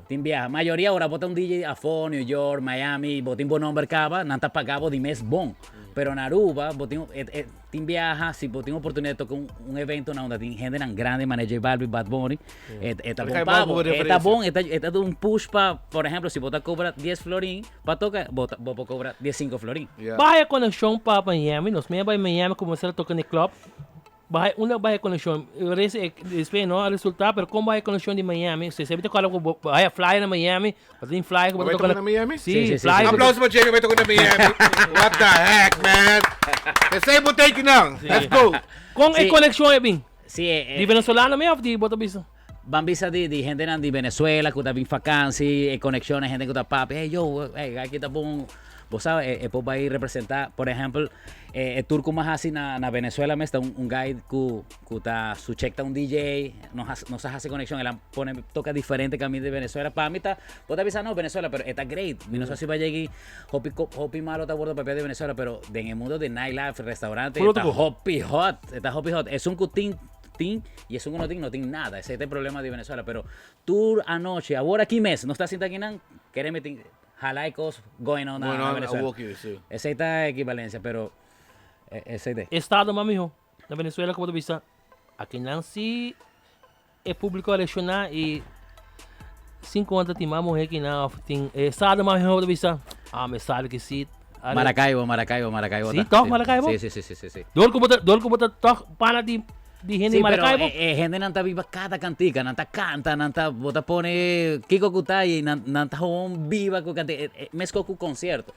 Te viaja. Mayoría ahora bota un DJ a New York, Miami, botín bon nombre cava, nanta pagabo di mes bon. Pero Pero na Aruba, bo tin, e, e, tin biaha, si bo tin oportunidad de toca un, un evento na unda tin hendenan grande, manera J Balvin, Bad Bunny, e, e ta bon pa bo, e ta bon, e ta, e ta un push pa, por ejemplo, si bo ta cobra 10 florin pa toca, bo ta, bo por cobra 15 florin. Yeah. Baha e conexion pa Miami, nos mea bai Miami cuminsa toca den club. Baha unda baha e conexion? Rese e despues no a resulta, pero con baha e conexion di Miami? Se se ta cuadra cu bo haya flyer na Miami, bo tin flyer cu bo Bo ta bai toca na Miami? Si, Sí, sí, sí, flyer sí. cu Aplauso pa Jamie bai toca na Miami. What the heck, man? Esey bo take nan. Let's go. Con e Sí. conexion e bin? Sí, e, e, Di venezolano mi of di bo ta bisa? Ban bisa di di hendenan di Venezuela cu ta bin vakantie, e conexiones, hende cu ta papia, hey yo, hey, aki ta bon. Bo sa, e, e por bay representa, por ehempel, e, e tour cu mas haci na, na Venezuela mes ta un, un guy cu, cu ta, su check ta un DJ, nos, has, nos a haci conexion, el a pone toca diferente caminda di Venezuela. Pa mi ta, bo ta bisa no, Venezuela, pero e ta great. Mi no sa si bay yegui, hopi, hopi malo ta wordo papia di Venezuela, pero den e mundo di nightlife, restaurante, e ta hopi hot, e ta hopi hot. Esun cu tin tin y esun cu no tin, no tin nada. Ese ta e problema di Venezuela. Pero tur anochi, awor aki mes, nos ta sinta akinan, kereme tin hala e cos going on na Venezuela. Awor aki, si. Esey ta equivalencia, pero esey ta. Estado mas miho na Venezuela como ta bisa akinan si e publico a reacciona y sin conta tin mas muher kinan of tin e estado mas miho ta bisa ah mi sabi ki si Maracaibo, Maracaibo, Maracaibo. Sí, toch Maracaibo? Sí, sí, sí, sí, sí, sí. Door ku bo ta, door ku bo ta toch pana di, di hende Sí, Maracaibo? pero e, e hendenan ta biba kada kantika, nan ta kanta, nan ta, bo ta pone kiko ku ta i nan, nan ta gewoon biba ku kantika, e, e, mesko ku konsierto.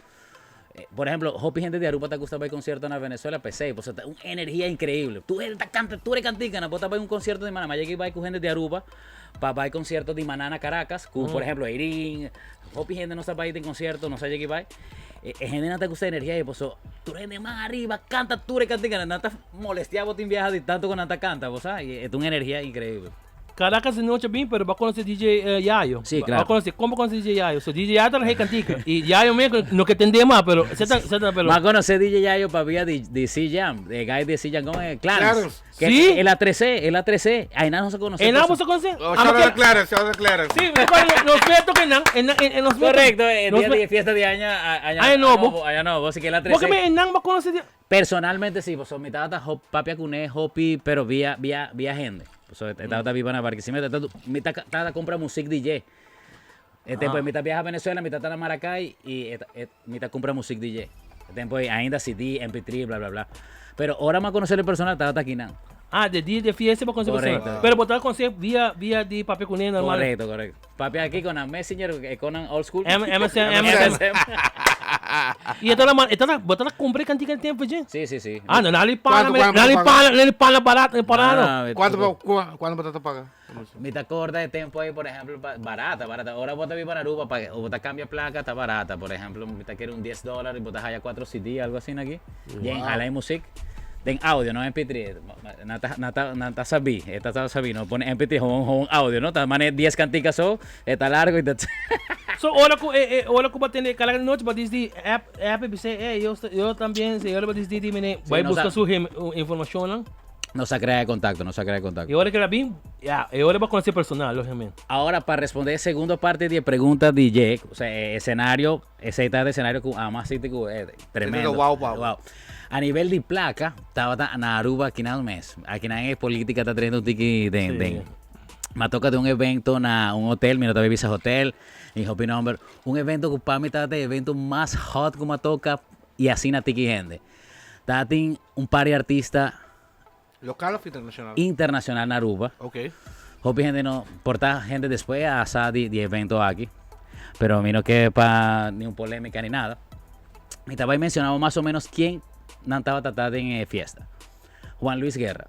Eh, por ejemplo, hopi hende di Aruba ta gusta bai concierto na Venezuela, p'esei, pasobra ta un energia increíble. Tur hende ta canta tur e cantica, nan bo ta bai un concierto di Maná, ma yega bai cu hende di Aruba pa bai concierto di Maná na Caracas, cu por ejemplo Eirin, hopi hende no sa bai den concierto, no sa yega bai. E, e hende nan ta gusta energia ei, pasobra tur hende man ariba canta tur e cantica, nan ta molestia bo tin biaha di tanto cu nan ta canta, bo sa, y e ta un energia increíble. Caracas di noche bin, pero bo a conoce DJ Yayo. Sí, Bo a claro. conoce, con bo conoce DJ Yayo? So DJ Yayo ta rege cantica. Y Yayo me no ke tende mas, pero se ta, se ta, pero Ma conoce DJ Yayo pa via di, di C-Jam, de guy de C-Jam, ¿cómo es? Clarence. Clarence. Que Sí. El A3C, el A3C. Ahí nada no se conoce. En pues. ambos se conocen. Oh, Ah, shout out que- a Clarence, shout out a Clarence. Sí, me acuerdo, los meto que nan, en, en, en los meto- Correcto, el los día me- de fiesta de año, año, Año nuevo. Año nuevo, así que el A3C. Porque me en nan va a conocer. Personalmente sí, pues mi tata hop, papia cuné, hopi, pero vía, vía, vía gente. Pues tata viva en Barquisimeto, tata, mi tata compra music DJ. Este, Ah. pues, mi tata viaja a Venezuela, mi tata a Maracay y mi tata compra music DJ. Este, pues, ainda CD, MP3, bla, bla, bla. Pero ahora más conocer el personal, tata aquí nan. Ah, de día de fiesta para conocer Correcto. persona. Pero botar conocer vía, vía de papia cuné normal. Correcto, correcto. Papi aquí con la Messenger, con la old school. M, MSN, MSN. Y esta la, esta la, botar la compré cantica en tiempo, che. Sí, sí, sí. Ah, no, nali pana, ¿Cuánto, cuánto nali paga? pana, nali pana barato, parado. Ah, ¿Cuánto, cuánto batata paga? Mi te acorda de tiempo ahí, por ejemplo, barata, barata. Ahora vos te vives para Aruba, pa, o vos te cambia placa, está barata. Por ejemplo, mi te quiere un 10 dólares, vos te haya 4 CD, algo así aquí. Y en Jala y Music. Den audio, no MP3. Nata, nata, nata sabí, esta está sabí, no pone MP3, un audio, ¿no? Está mané 10 canticas so, está largo y está... So, ahora ku ahora ku va a tener cada noche va a decir app app dice, yo yo también, si yo le voy a decir, dime, voy a no buscar sa- su información, ¿no? No se crea de contacto, no se crea de contacto. Y ahora que la vi, ya, y ahora va a conocer personal, lógicamente. Ahora, para responder segunda parte de pregunta DJ, o sea, escenario, ese está de escenario con además sí, tipo, tremendo. Wow, wow. A nivel de placa, estaba en Aruba aquí en un mes. Aquí en política está trayendo un tiki de, Sí. de- Me toca de un evento en un hotel, mira, todavía Visa Hotel, en Hopi Number. Un evento que para mí está de evento más hot que me toca y así na tiki gente. Está un par de artistas ¿Local o internacional? internacional en Aruba. Ok. Hopi gente no, porta gente después a esa de, evento aquí. Pero a mí no que pa ni un polémica ni nada. Y estaba ahí mencionado más o menos quién no estaba tratando en fiesta. Juan Luis Guerra,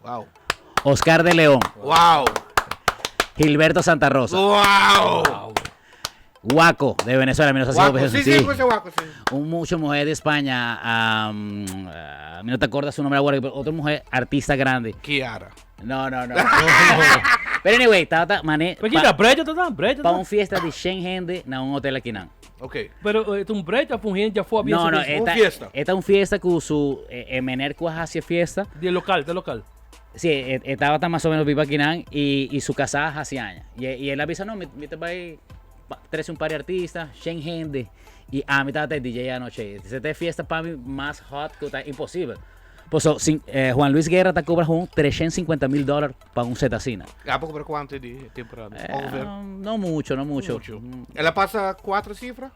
Wow. Oscar de León, Wow. Gilberto Santa Rosa, Wow. Guaco de Venezuela, menos así, Guaco. Sí, sí, pues, guaco, sí. Un mucho mujer de España, a mí no te acuerdas su nombre ahora, pero otra mujer artista grande. Kiara. No, no, no. Pero anyway, estaba mané Pero aquí está brecha, está brecha. pa un fiesta de 100 gente en un hotel aquí en Ok. Pero es un brecha, un gente ya fue a No, no, Un esta, fiesta. Esta es un fiesta con su mener cuaja hacia fiesta. De local, de local. Sí, estaba tan más o menos viva aquí y su casada hace años. Y él avisa, no, mi, mi te va a ir trese un par di artista, shen hende y ami tabata e DJ anochi. Esei ta e fiesta pa mi mas hot cu ta imposibel. Paso sin, Juan Luis Guerra ta cobra gewoon 350 mil dollar pa un set asina. Ya pa cobra cuanto di temporada? Ongeveer. No mucho, no mucho. Mucho. El a pasa cuatro cifra?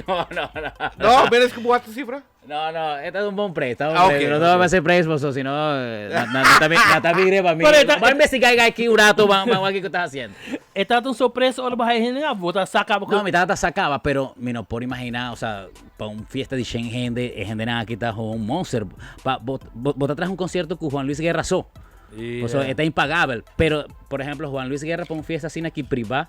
No, no, no. No, menos que cuatro cifra? No, no, esta es un bon precio, está un Ah, precio. ok, No te va a ok. hacer precio, paso, si no, na, na, na, na, pa mí. Pero esta- Va a investigar aquí un rato, va, va, va, qué estás haciendo. E ta un sorpresa ora bo haya hende bo ta saca No, mi tata sacaba, pero mi no por imaginar, o sea, pa un fiesta de 100 gente, gente nada aquí está un monster. Pa, bot, bot, bot atrás un concierto con Juan Luis Guerra so. O sea, está impagable. Pero, por ejemplo, Juan Luis Guerra para un fiesta así aquí privada,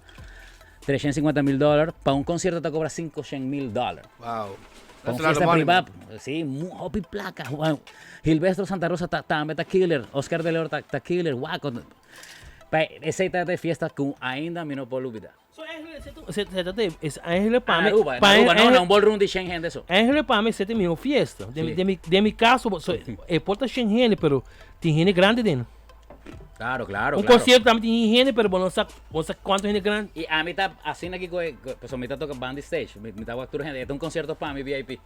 350 mil dólares. Para un concierto te cobra 500 mil dólares. Wow. Pa That's un a lot of fiesta money, privada, man. sí, hopi placa. Juan, Gilberto Santa Rosa también está killer. Oscar de León está killer. Guaco. Pa, ese está de fiesta con ainda mi no puedo olvidar. So, eigenlijk, se se trata de, es eigenlijk pa En mi, Aruba, en pa Aruba, no, eigenlijk- no, un ballroom de 100 gente eso. Eigenlijk pa mi, se mi fiesta. De, Sí. de mi caso, so, e porta shen gente, pero tin gente grande dentro. Claro, claro, Un claro. concierto también tiene gente, pero bueno, no sabe, no sabe cuánto gente grande. Y a mí está así aquí, pues a mí está toca band stage, mi está actor gente, este es un concierto para mi VIP.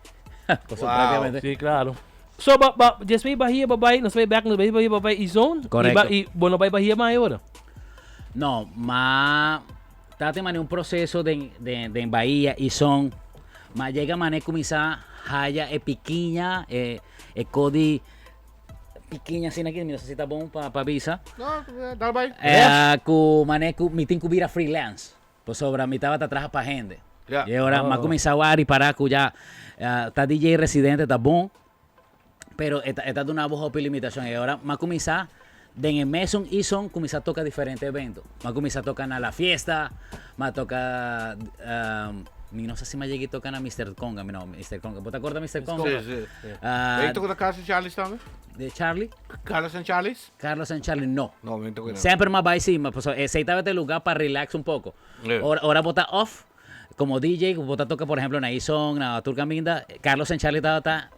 Pues Wow. prácticamente. Sí, claro. So, ba, ba, después Bahia, bye bye, nos vai back, nos vai Bahia, bye bye, y zone. Correcto. Y, ba, y bueno, bye Bahia más ahora. No, ma tate mané un proceso de en Bahía y son ma llega mané comienza haya e piquiña e codi piquiña sin aquí, no sé si está bon pa pa visa. No, dale bye. Ku mané ku mi tin ku bira freelance. Pues sobre mi taba ta traja pa gente. Ya. Y ahora Oh. ma comienza a y para ku ya está DJ residente, está bon. Pero esta de una voz de limitación. Y ahora ma comienza de en el Mason y son comienza a tocar diferentes eventos. Ma comienza a tocar a la fiesta, ma toca mi no sé si me llegué a tocar a Mr. Conga, no, Mr. Conga. ¿Vos te acuerdas de Mr. Conga? Sí, sí. Ah, Ben je toch de Carlos en Charlie's también? de Charlie, Carlos en Charlie's? Carlos and Charlie, no. No, ben toch niet. Siempre más va encima, pues ese estaba este lugar para relax un poco. Yeah. Ahora, ahora bota off, como DJ, bota toca, por ejemplo, en Ison, na Turcaminda, Carlos en Charlie estaba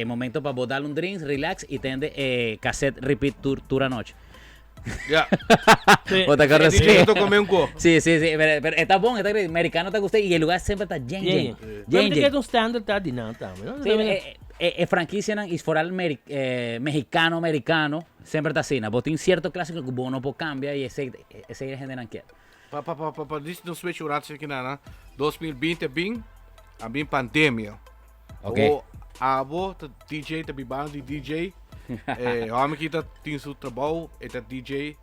momento para botar un drink, relax y tende cassette repeat tour, tour anoche. Ja. Sí. Bota Carlos DJ sí. toch con un co. Sí, sí, sí, pero está bueno, está americano está usted y el lugar siempre está yen, Yeah. yen. Pero Yen, te yen. queda un standard está de nada también, ¿no? Sí, franquicia nan, y foral mexicano, americano, siempre está así. Botín cierto clásico que vos no puedo cambiar y ese generan que. Pa, pa, pa, pa, pa, dit is no switch ora se que na 2020 bing, a bing pandemia. Ok. O abo ta DJ ta bibando di DJ. Homem que tá tem seu trabalho, e tá DJ.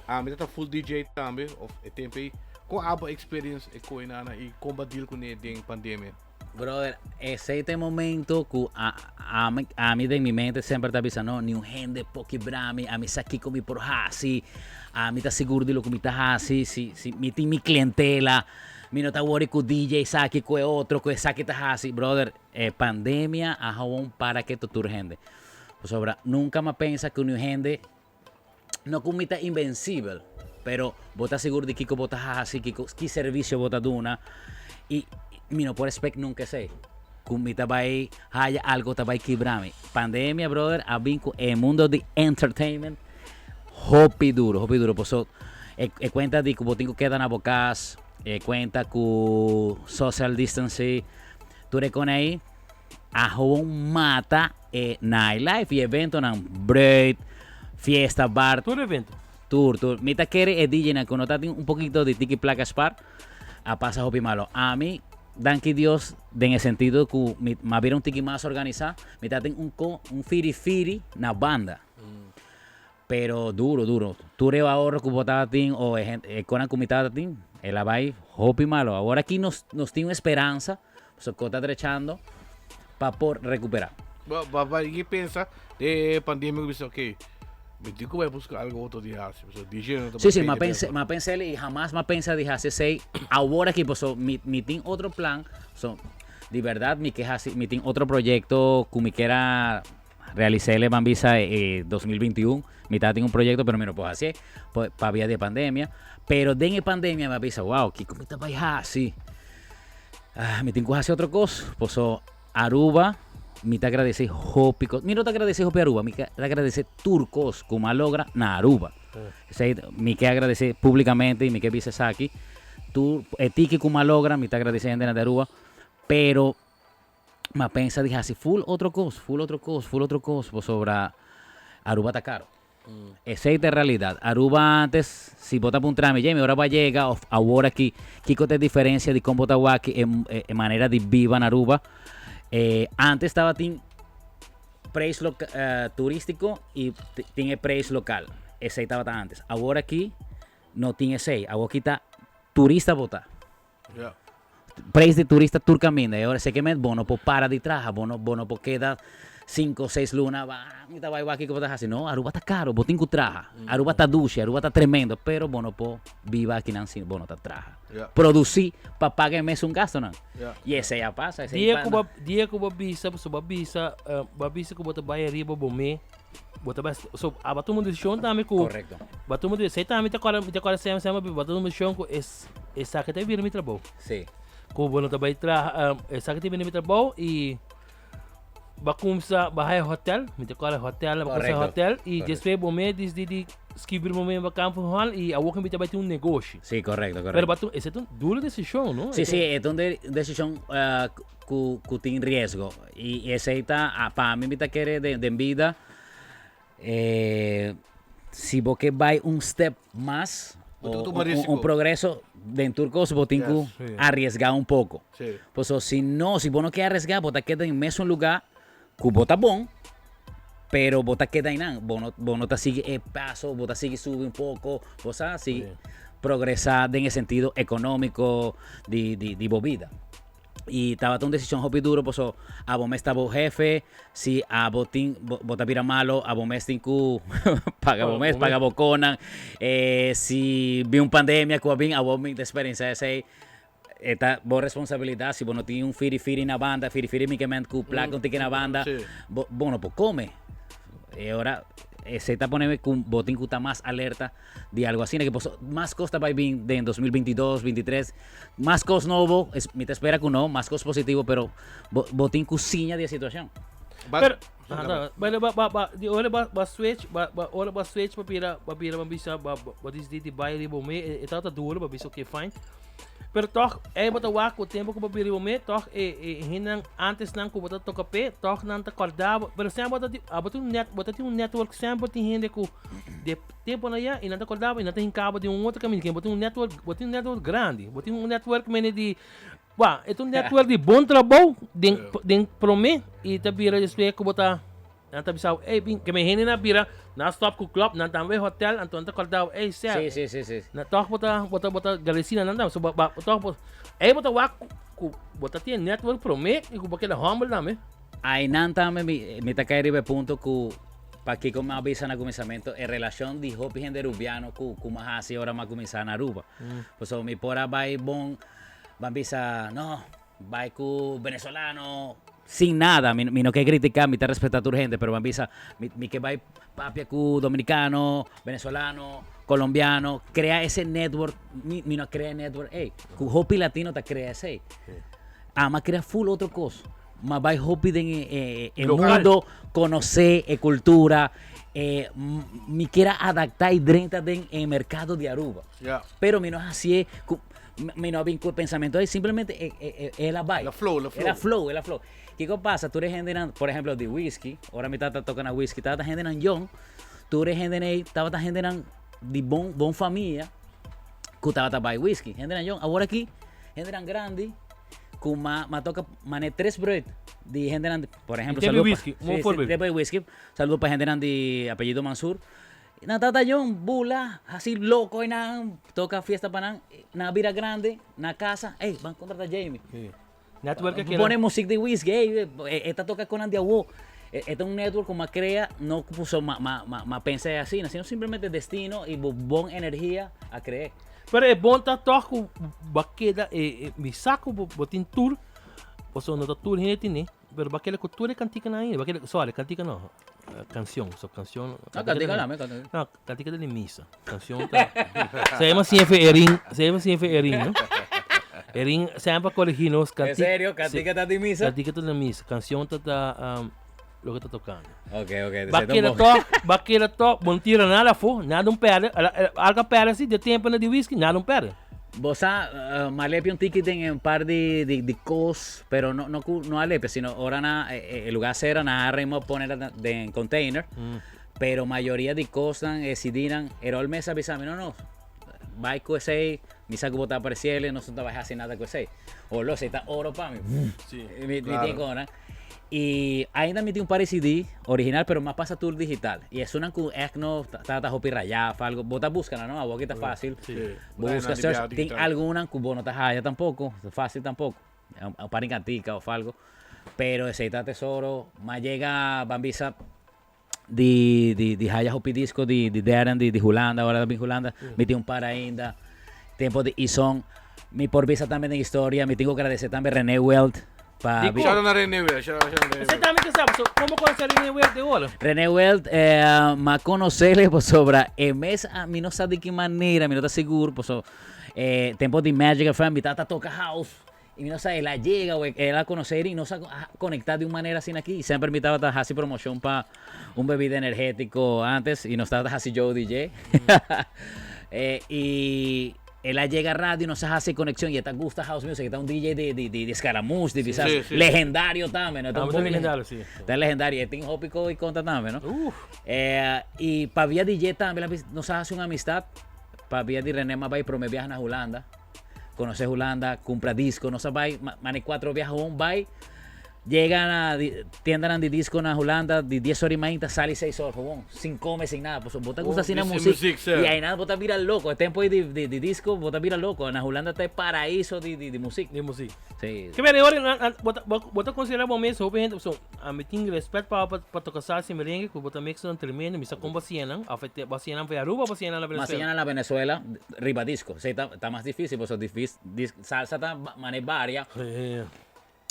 A mi tá full DJ também, of e tempo aí. Com abo experience e coina na e combatir com e ding pandemia. Brother, ese este momento que a mí de mi mente siempre está pensando, no, ni un gente poki brami, a mí sa con mi por hasi, a mí está seguro de lo que me está hasi, si, si, mi, mi clientela, mi no está worry con DJ saki, con otro, con saki está hasi. Brother, pandemia a jabón para que tu gente. Pues sobra, nunca más piensa que un gente no comita invencible, pero vos estás seguro de que vos estás así, que qué servicio vos duna y mi no por expect nunca sé. Kumita vai haya algo te vai quebrarme. Pandemia, brother, a vinco el mundo de entertainment hopi duro, hopi duro. Pues so, cuenta de que vos tengo que dar na bocas, cuenta con social distancing, tú con ahí a joven mata nightlife y evento nan break, fiesta, bar, Todo evento. tour, tour. Mita quiere el DJ na conota un poquito de tiki placa spar a pasa hopi malo. A mí, danki Dios, de en el sentido que mi, ma un tiki más organizado, mi ten un co, un firi firi na banda. Pero duro, duro. Tureo ahorro que botaba tin o con comitata tin, el abay hopi malo. Ahora aquí nos tiene esperanza, so cota trechando pa por recuperar. Ba, ba, ba, je pensa, de pandemia, ik ok, me digo vai buscar algo outro dia, assim, so DJ no Sí, sí, más pensé y jamás más pensé, dije, así sei, ahora que pues, so, mi tin otro plan, so, de verdad, mi queja, mi tin otro proyecto que mi quiera realicé le Bambisa 2021, mi tata tiene un proyecto, pero mira, pues así, pues, pa vía de pandemia, pero de en pandemia me avisa, wow, que cómo está baja así. Ah, mi tin que hacer otra cosa, pues so, Aruba, mi te agradece hopi, mi no te agradece hopi Aruba, mi te agradece turcos como logra na Aruba. Ese, mi que agradece públicamente y mi que dice aquí, tur e tiki ku m'a logra, mi ta agradesé hendenan di Aruba, pero m'a pensa di hasi ful otro kos, ful otro kos, ful otro kos, pasobra Aruba ta karo. Esei ta e realidat. Aruba antes, si bo ta puntra mi, Jamie, ora bo a yega of awor aki, kiko ta e diferensia di kon bo ta wak e e manera di biba na Aruba? Antes tabatin preis turístiko i tin e preis lokal. Esei tabata antes. Awor aki no tin esei. Awor aki ta turista bo ta. Preis di turista tur kaminda. E ora esei ke met bo no por para di traha, bo no bo no por keda sinku seis luna ba mi ta bai wak kiko bo ta hasi. No, Aruba ta karo, bo tin ku traha. Aruba ta dushi, Aruba ta tremendo, pero bo no por biba akinan si bo no ta traha. Produsí pa paga e mesun gastunan. I esei a pasa, esei Dia ku bo dia ku bo bisa, pasobra bo a bisa, bo a bisa ku bo ta bai ariba bo me, bo ta bai, so a bo a tuma un desishon tambe ku, Korekto. bo a tuma un desishon, esei tambe mi ta kòrda, mi ta kòrda semper semper bo a tuma un desishon ku es esaki ta bira mi trabou. Sí. Ku bo no ta bai traha, esaki ta bira mi trabou i bo a kumsa, bo a haya hotel, mi ta kòrda hotel, bo a kumsa Korekto. hotel i Korekto. despues bo me disidi di skibri bo me bakan for hòl i awor mi ta bai tin un negoshi. Sí, korekto, Pero korekto. bo a tuma, esei ta un duro desishon, no? Sí, sí, e ta un de- desishon ku ku tin riesgo i esei ta pa mi mi ta kere den den bida si bo ke bai un step mas Bo tin ku o tuma un risiko. un progreso den tur kos bo tin ku Yes. arriesga un poko. Sí. Pasobra si no si bo no ke arriesga bo ta keda den mesun luga ku bo ta bon pero bo ta keda einan bo no bo no ta sigui e paso bo ta sigui subi un poko bo sa sigui progresa den e sentido economico di di di bo bida. Y tabata un decision hopi duro paso abo mes ta bo hefe, si abo tin bo, bo ta bira malo, abo mes tin cu paga bo mes, paga bo conan. Eh, si bin un pandemia cu a bin, abo mi ta experiencia esey. E ta bo responsabilidad, si bo no tin un firi firi na banda, firi firi mi ke ment cu placa un tiki na banda, bo, bo no por come. E ora, esey ta pone cu bo tin cu ta mas alerta di algo asina ke paso mas cos ta bay bin den 2022, 23, mas cos nobo, es, mi ta espera cu no, mas cos positivo, pero bo, bo tin cu siña di e situacion. Ba, Pero, ah, no, pero ba, ba, ba, di ora ba, ba switch, ba, ba, ora ba switch pa bira, ba bira, ba bisa, ba, ba, ba disdi di bay riba me, e, e tabata duro, ba bisa okay fine. Pero toch, ey bo ta wak ku tempo ku bo bira riba me, toch e, e hendenan antes nan ku bo ta toka pe, toch nan ta korda bo, pero semper bo ta tin, abo tin un net, bo ta tin un network, semper tin hende ku de tempo nan ya y nan ta korda bo y nan ta hinka bo den un otro kaminda, bo tin un network, bo tin un network grandi, bo tin un network mene di, wak, e ta un network di bon trabou den, den prome y ta bira despues ku bo ta. Nan ta bisa bo, ey, bin, ke men hende nan bira, nan stop ku club, nan tambe hotel, anto nan ta korda bo, ey, sè. Sí, sí, sí, sí. Na tòg bo ta, bo ta, bo ta gradesí na nan tambe. So, ba, ba, tòg bo, ey bo ta wak ku, ku bo ta tin network promé i ku bo keda humble tambe. Ainan tambe mi, mi ta kai riba e punto ku pakiko mi a bisa na kuminsamentu e relashon di hopi hende rubiano ku ku mi a hasi ora mi a kuminsá na Aruba. Pasobra mi por a bai bon, ban bisa, no, Bai ku venezolano sin nada, mi mi no ke critica, mi ta respeta tur hende, pero mi a bisa mi mi ke bai papia ku dominicano, venezolano, colombiano, crea ese network, mi mi no a crea e network ey, ku hopi latino ta crea esey. Ama crea full otro cos, ma bai hopi den e e e mundo, conoce e cultura, e mi kier a adapta y drenta den e mercado di Aruba, pero mi no haci'e ku Mi no a bin ku e pensamentu ei, simplemente e, e, e, el a bai. El a flow, el a flow. El a flow, el a flow. Kiko pasa? Tur e hendenan, por ehemplo, di whisky, ora mi tata toka na whisky, tabata hendenan yong, tur e hendenan ei tabata hendenan di bon, bon famia ku tabata bai whisky. Hendenan yong, awor aki, hendenan grandi ku ma, ma toka mane tres brood di hendenan, por ehemplo, Di saludo pa, whisky, un sí, sí, voorbeeld. di whisky, saludo pa hendenan di apellido Mansur. Nan tata John bula hasi loko y nan toka fiesta pa nan, nan a bira grandi na casa, ey ban contrata Jamie. Sí. Network a keda. Pone music di whisky, ey e ta toka con nan di awo. E ta un network ku m'a crea, no ku puso ma ma ma ma pensa e asina, sino simplemente destino y bo bon energia a cre'é. Pero e bon ta toch ku bo a keda e mi sa ku bo tin tur, pasobra no ta tur hende tine. Pero ba keda ku tur e kantikanan ainda. Ba keda, sorry, kantika no. Kansion, so kansion. No, kantika tambe, kantika. No, kantika ta di misa. Kansion ta. Se llama siempre Erin, se llama siempre Erin, no? Erin sempre corrigi nos En serio, kantika ta di misa? Kantika ta di misa. Kansion ta ta um, lo ke ta tokando. Ok, ok. Ba keda to, ba keda to, bon tira nada afo, nada un perde. Algo perde si, de tempo na di whisky, nada un perde. Bo sa, uh, m'a lepia un tiki den un par di, di, di kos, pero no, no, ku- no a lepia, sino ora na e, e lugar sera na arremo pone den container. Pero mayoria di kosnan, e CD-nan, Erol mes a bisa mi, no, no, bai ku esei, mi sa ku bo ta apreciarle, nos no ta bai hasi nada ku esei. O lo, esei ta oro pa mi. Sí. Mi, mi Claro. tin kona. Y ainda mi tin un par di CD original, pero m'a pasa tur digital. Y esunnan ku echt no ta ta hopi rayá of algo, bo ta buska nan, no? Awor aki ta fácil. Sí. Bo Bo buska ta search, tin digital. algunnan ku bo no ta haya tampoko, fácil tampoko. Un par di kantika of algo. Pero esei ta tesoro. M'a yega ban bisa di di di haya hopi disco di di Darren di di Hulanda, ora ta bin Hulanda, mi tin un par ainda. Tempo di Ison, mi por bisa tambe den historia, mi tin ku agradece tambe Rene Welt pa Di bi- Shout out na Rene Welt, shout out, shout out na Rene Ese Welt. tambe ke sabe, so, como conoce Rene Welt de ora? Rene Welt, eh, m'a conocele pasobra e mes a mi no sa di ki manera, mi no ta sigur, paso eh, tempo di Magic FM mi tata toca house. Y mi no sa el a yega o el a conocer y nos a conecta di un manera asina aki. Y semper mi tabata haci promocion pa un bebida energetico antes y nos tabata haci Joe DJ. Eh, y el a yega radio y nos a haci conexion y e ta gusta house music, e ta un DJ di, di, di, di Scaramouche, di Visas, Sí, sí. legendario tambe, no? Ta Ah, un ta poco legendario, sí. Ta legendario. E tin hopi co y conta tambe, no? Uf. Eh, y pa via DJ tambe la nos a haci un amistad. Pa via di René m'a bay prome viaje na Hulanda. Conoce Hulanda, cumpra disco, nos a bay, mane cuatro viaje un bay, llega na tiendanan di disco na Hulanda di 10 hora y mainta sali 6 hora, gewoon, sin come, sin nada, pues bo ta gusta Oh, asina dice music, music, sir. y ahí nada, bo ta bira loco, e tempo ahí di, di, di disco, bo ta bira loco, na Hulanda ta e paraíso di, di, di music. Di music. Sí. Ke bene, ora, na, na, bo ta, bo, bo ta considera bo mes hopi hende, so, a mi tin respet pa, pa, pa toca salsa y merengue, ku bo ta mix nan tremendo, mi sa kon bo hasié nan, of te, bo hasié nan via Aruba, bo hasié nan na Mas Venezuela. siña na Venezuela, riba disco, sí, ta, ta mas difícil, pasobra difícil, dis, salsa ta mane varia. Sí.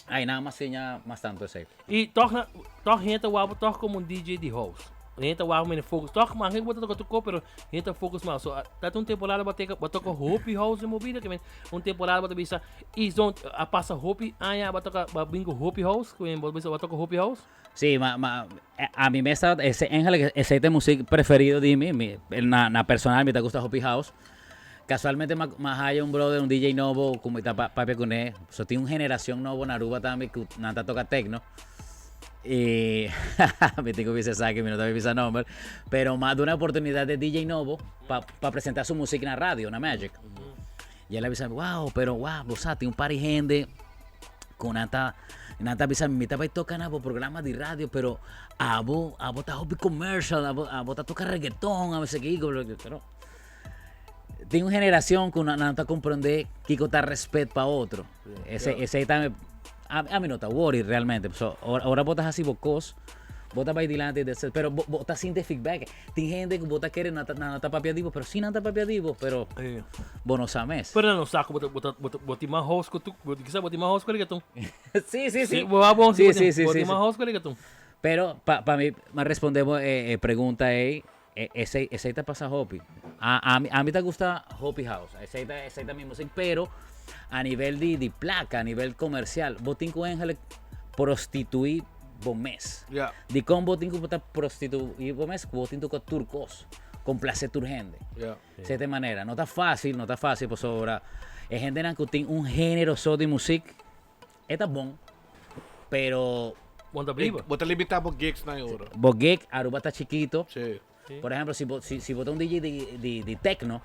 Ay, nada mas siña mas tanto esei. Y toch, na, toch hende ta wak bo toch como un DJ di house. Hende ta wak bo mene focus. Toch, maar bo ta toca tur cos, pero hende ta focus mas. So, ta un temporada bo teka, bo toca hopi house den bo bida, ke men un temporada bo ta bisa, y zo'n, a pasa hopi aña bo toca, bo bin cu hopi house, ke men bo bisa bo toca hopi house. Sí, ma, ma, a mi mes ta, ese eigenlijk, esei ta e music preferido di mi, mi, na, na personal mi ta gusta hopi house. Casualmente m'a m'a haya un brother, un DJ nobo cu mi ta papia cune. So tin un generacion nobo na Aruba tambe cu nan ta toca techno. Y mi tin cu bisa esaki, mi no ta bisa nomber. Pero m'a duna oportunidad e DJ nobo pa pa presenta su music na radio, na Magic. Y el a bisa mi, wow, pero wow, bo sa tin un par di hende cu nan ta nan ta bisa mi, mi ta bay toca na bo programa di radio, pero abo abo ta hopi commercial, abo abo ta toca reggaeton, abo esaki, pero Tin un generacion cu nan ta comprende kico ta respet pa otro. Ese, ese tambe, a, a mi no ta worry realmente. So, ora, ora bo ta haci bo cos, bo ta bay dilanti de ese, pero bo, bo ta sinti feedback. Tin hende cu bo ta kere nan ta, nan ta papia di bo, pero si nan ta papia di bo, pero bo no sa mes. Pero nan no sa cu bo ta, bo ta, bo ta, bo tin mas host cu tu, bo, kisa bo tin mas host cu reggaeton. Sí, sí, sí. Sí, bo a bon, Sí, bo tin, sí, sí, bo sí, tin sí. mas host cu reggaeton. Pero pa, pa mi, ma responde bo e, e pregunta ey, E, esei, esei ta pasa hopi. A, a, mi, a mi ta gusta hopi house. Esei ta, esei ta mi music, pero a nivel di, di placa, a nivel comercial, bo tin cu eigenlijk prostitui bo mes. Ja. Di con bo tin cu ta prostitui bo mes? Bo tin cu tur cos, complace tur hende. Ja. Cierta manera. No ta fácil, no ta fácil, pasobra e hendenan cu tin un género so di music, e ta bon, pero Bo ta biba. Bo ta limita bo gigs na e ora. Bo gig, Aruba ta chikito. Sí. Por ejemplo, si bo, si, si bo ta un DJ di, di, di techno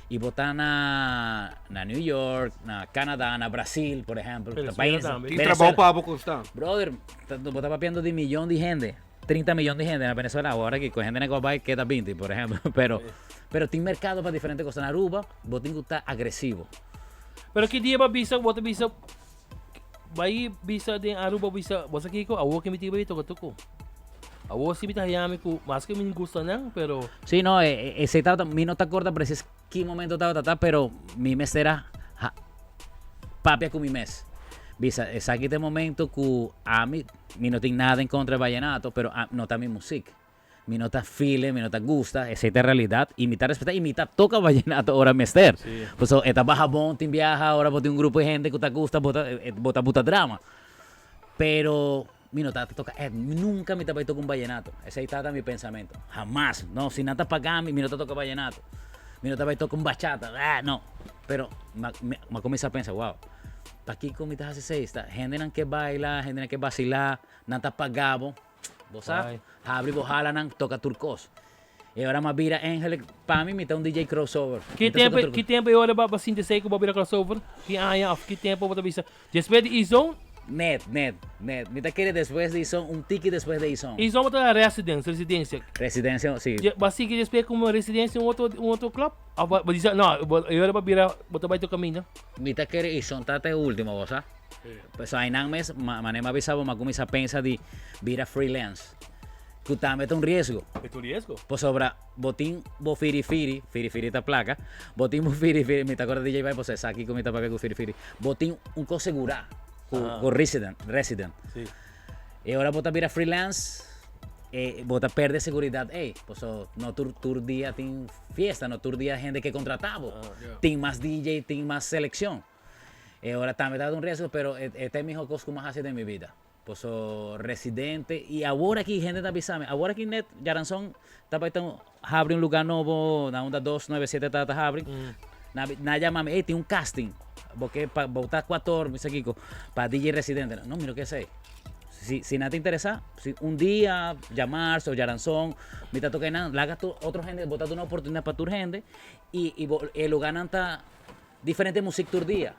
y bo ta na, na New York, na Canadá, na Brasil, por ejemplo. Venezuela país- tambe. Tin Venezuela. trabou pa bo constant. Brother, ta- bo ta papiando di millón di hende. 30 millón di hende na Venezuela. Ahora que con hende na Cobay queda 20, por ejemplo. Pero, pero tin mercado pa diferente cosas. Na Aruba, bo tin cu ta agresivo. Pero ki dia bo bisa, bo ta bisa, bai bisa den Aruba bisa, bo sa kiko, awor ke mi tin bai toka tuko. Awor si mi ta hayami ku, maske mi gusta nan, pero. Sí, no, esei tabata, mi no ta korda presis ki momento tabata ta, pero mi mester a papia ku mi mes. Bisa, esaki ta e momento ku ami, mi no tin nada en kontra di vallenato, pero no ta mi musik. Mi no ta feel e, mi no ta gusta, esei ta e realidad y mi ta respeta y mi ta toca vallenato ora mester. Pasobra e ta baha bon tin biaha ora bo tin un grupo di hende cu ta gusta bo ta bo ta buta drama. Pero mi no ta toca et, nunca mi ta bay toca un vallenato, esei ta mi pensamento, hamas, no, si nan ta paga mi, mi no ta toca vallenato, mi no ta bay toca un bachata, ah no. Pero m'a m'a kuminsá pensa, wow, pakiko mi ta hasi esei? Sta hendenan ke baila, hendenan ke basilá, nan ta paga bo. Bo sa, habri bo halanan, toka tur kos. E ora m'a bira eigenlijk, pa mi, mi ta un DJ crossover. Ki tempo, ki tempo e ora bo a sinti esei ku bo a bira crossover? Ki aña òf ki tempo bo ta bisa, Despues di Izon? Net, net, net. Mi ta kere despues di Izon, un tiki despues di Izon. Izon bo ta na residence, residencia. Residencia, si. Bo a sigui despues como residencia un otro, un otro club? Of bo bisa, no, bo e ora bo a bira, bo ta bai tur caminda? Mi ta kere Izon ta ta e ultimo, bo sa. Pasobra ainan mes, manera mi a bisa bo, mi a cuminsa pensa di bira freelance. Cu tambe ta un riesgo. E ta un riesgo. Pasobra bo tin bo firi firi, firi firi ta placa, bo tin bo firi firi, mi ta acorda DJ Bai pasobra esaki cu mi ta papia cu firi firi, bo tin un cos segura cu cu resident, resident. Si. E ora bo ta bira freelance, e bo ta perde seguridad ey, pasobra no tur tur dia tin fiesta, no tur dia hende ke contrata bo. Tin mas DJ, tin mas seleccion. E ora tambe tabata un riesgo, pero e e ta e miho cos cu mi a haci den mi bida. Boso residente y awor aki hende ta bisa mi, awor aki net Jaranson ta bay ta habri un lugar nobo na unda 297 ta ta habri, na na yama mi, ey tin un casting, bo ke pa bo ta cuator mi sa kiko pa DJ residente, no mi no ke esey, si si nan ta interesa si un dia djamars o Jaranson mi ta toca eynan laga tur otro hende bo ta duna oportunidad pa tur hende y y bo e lugarnan ta diferente music tur dia.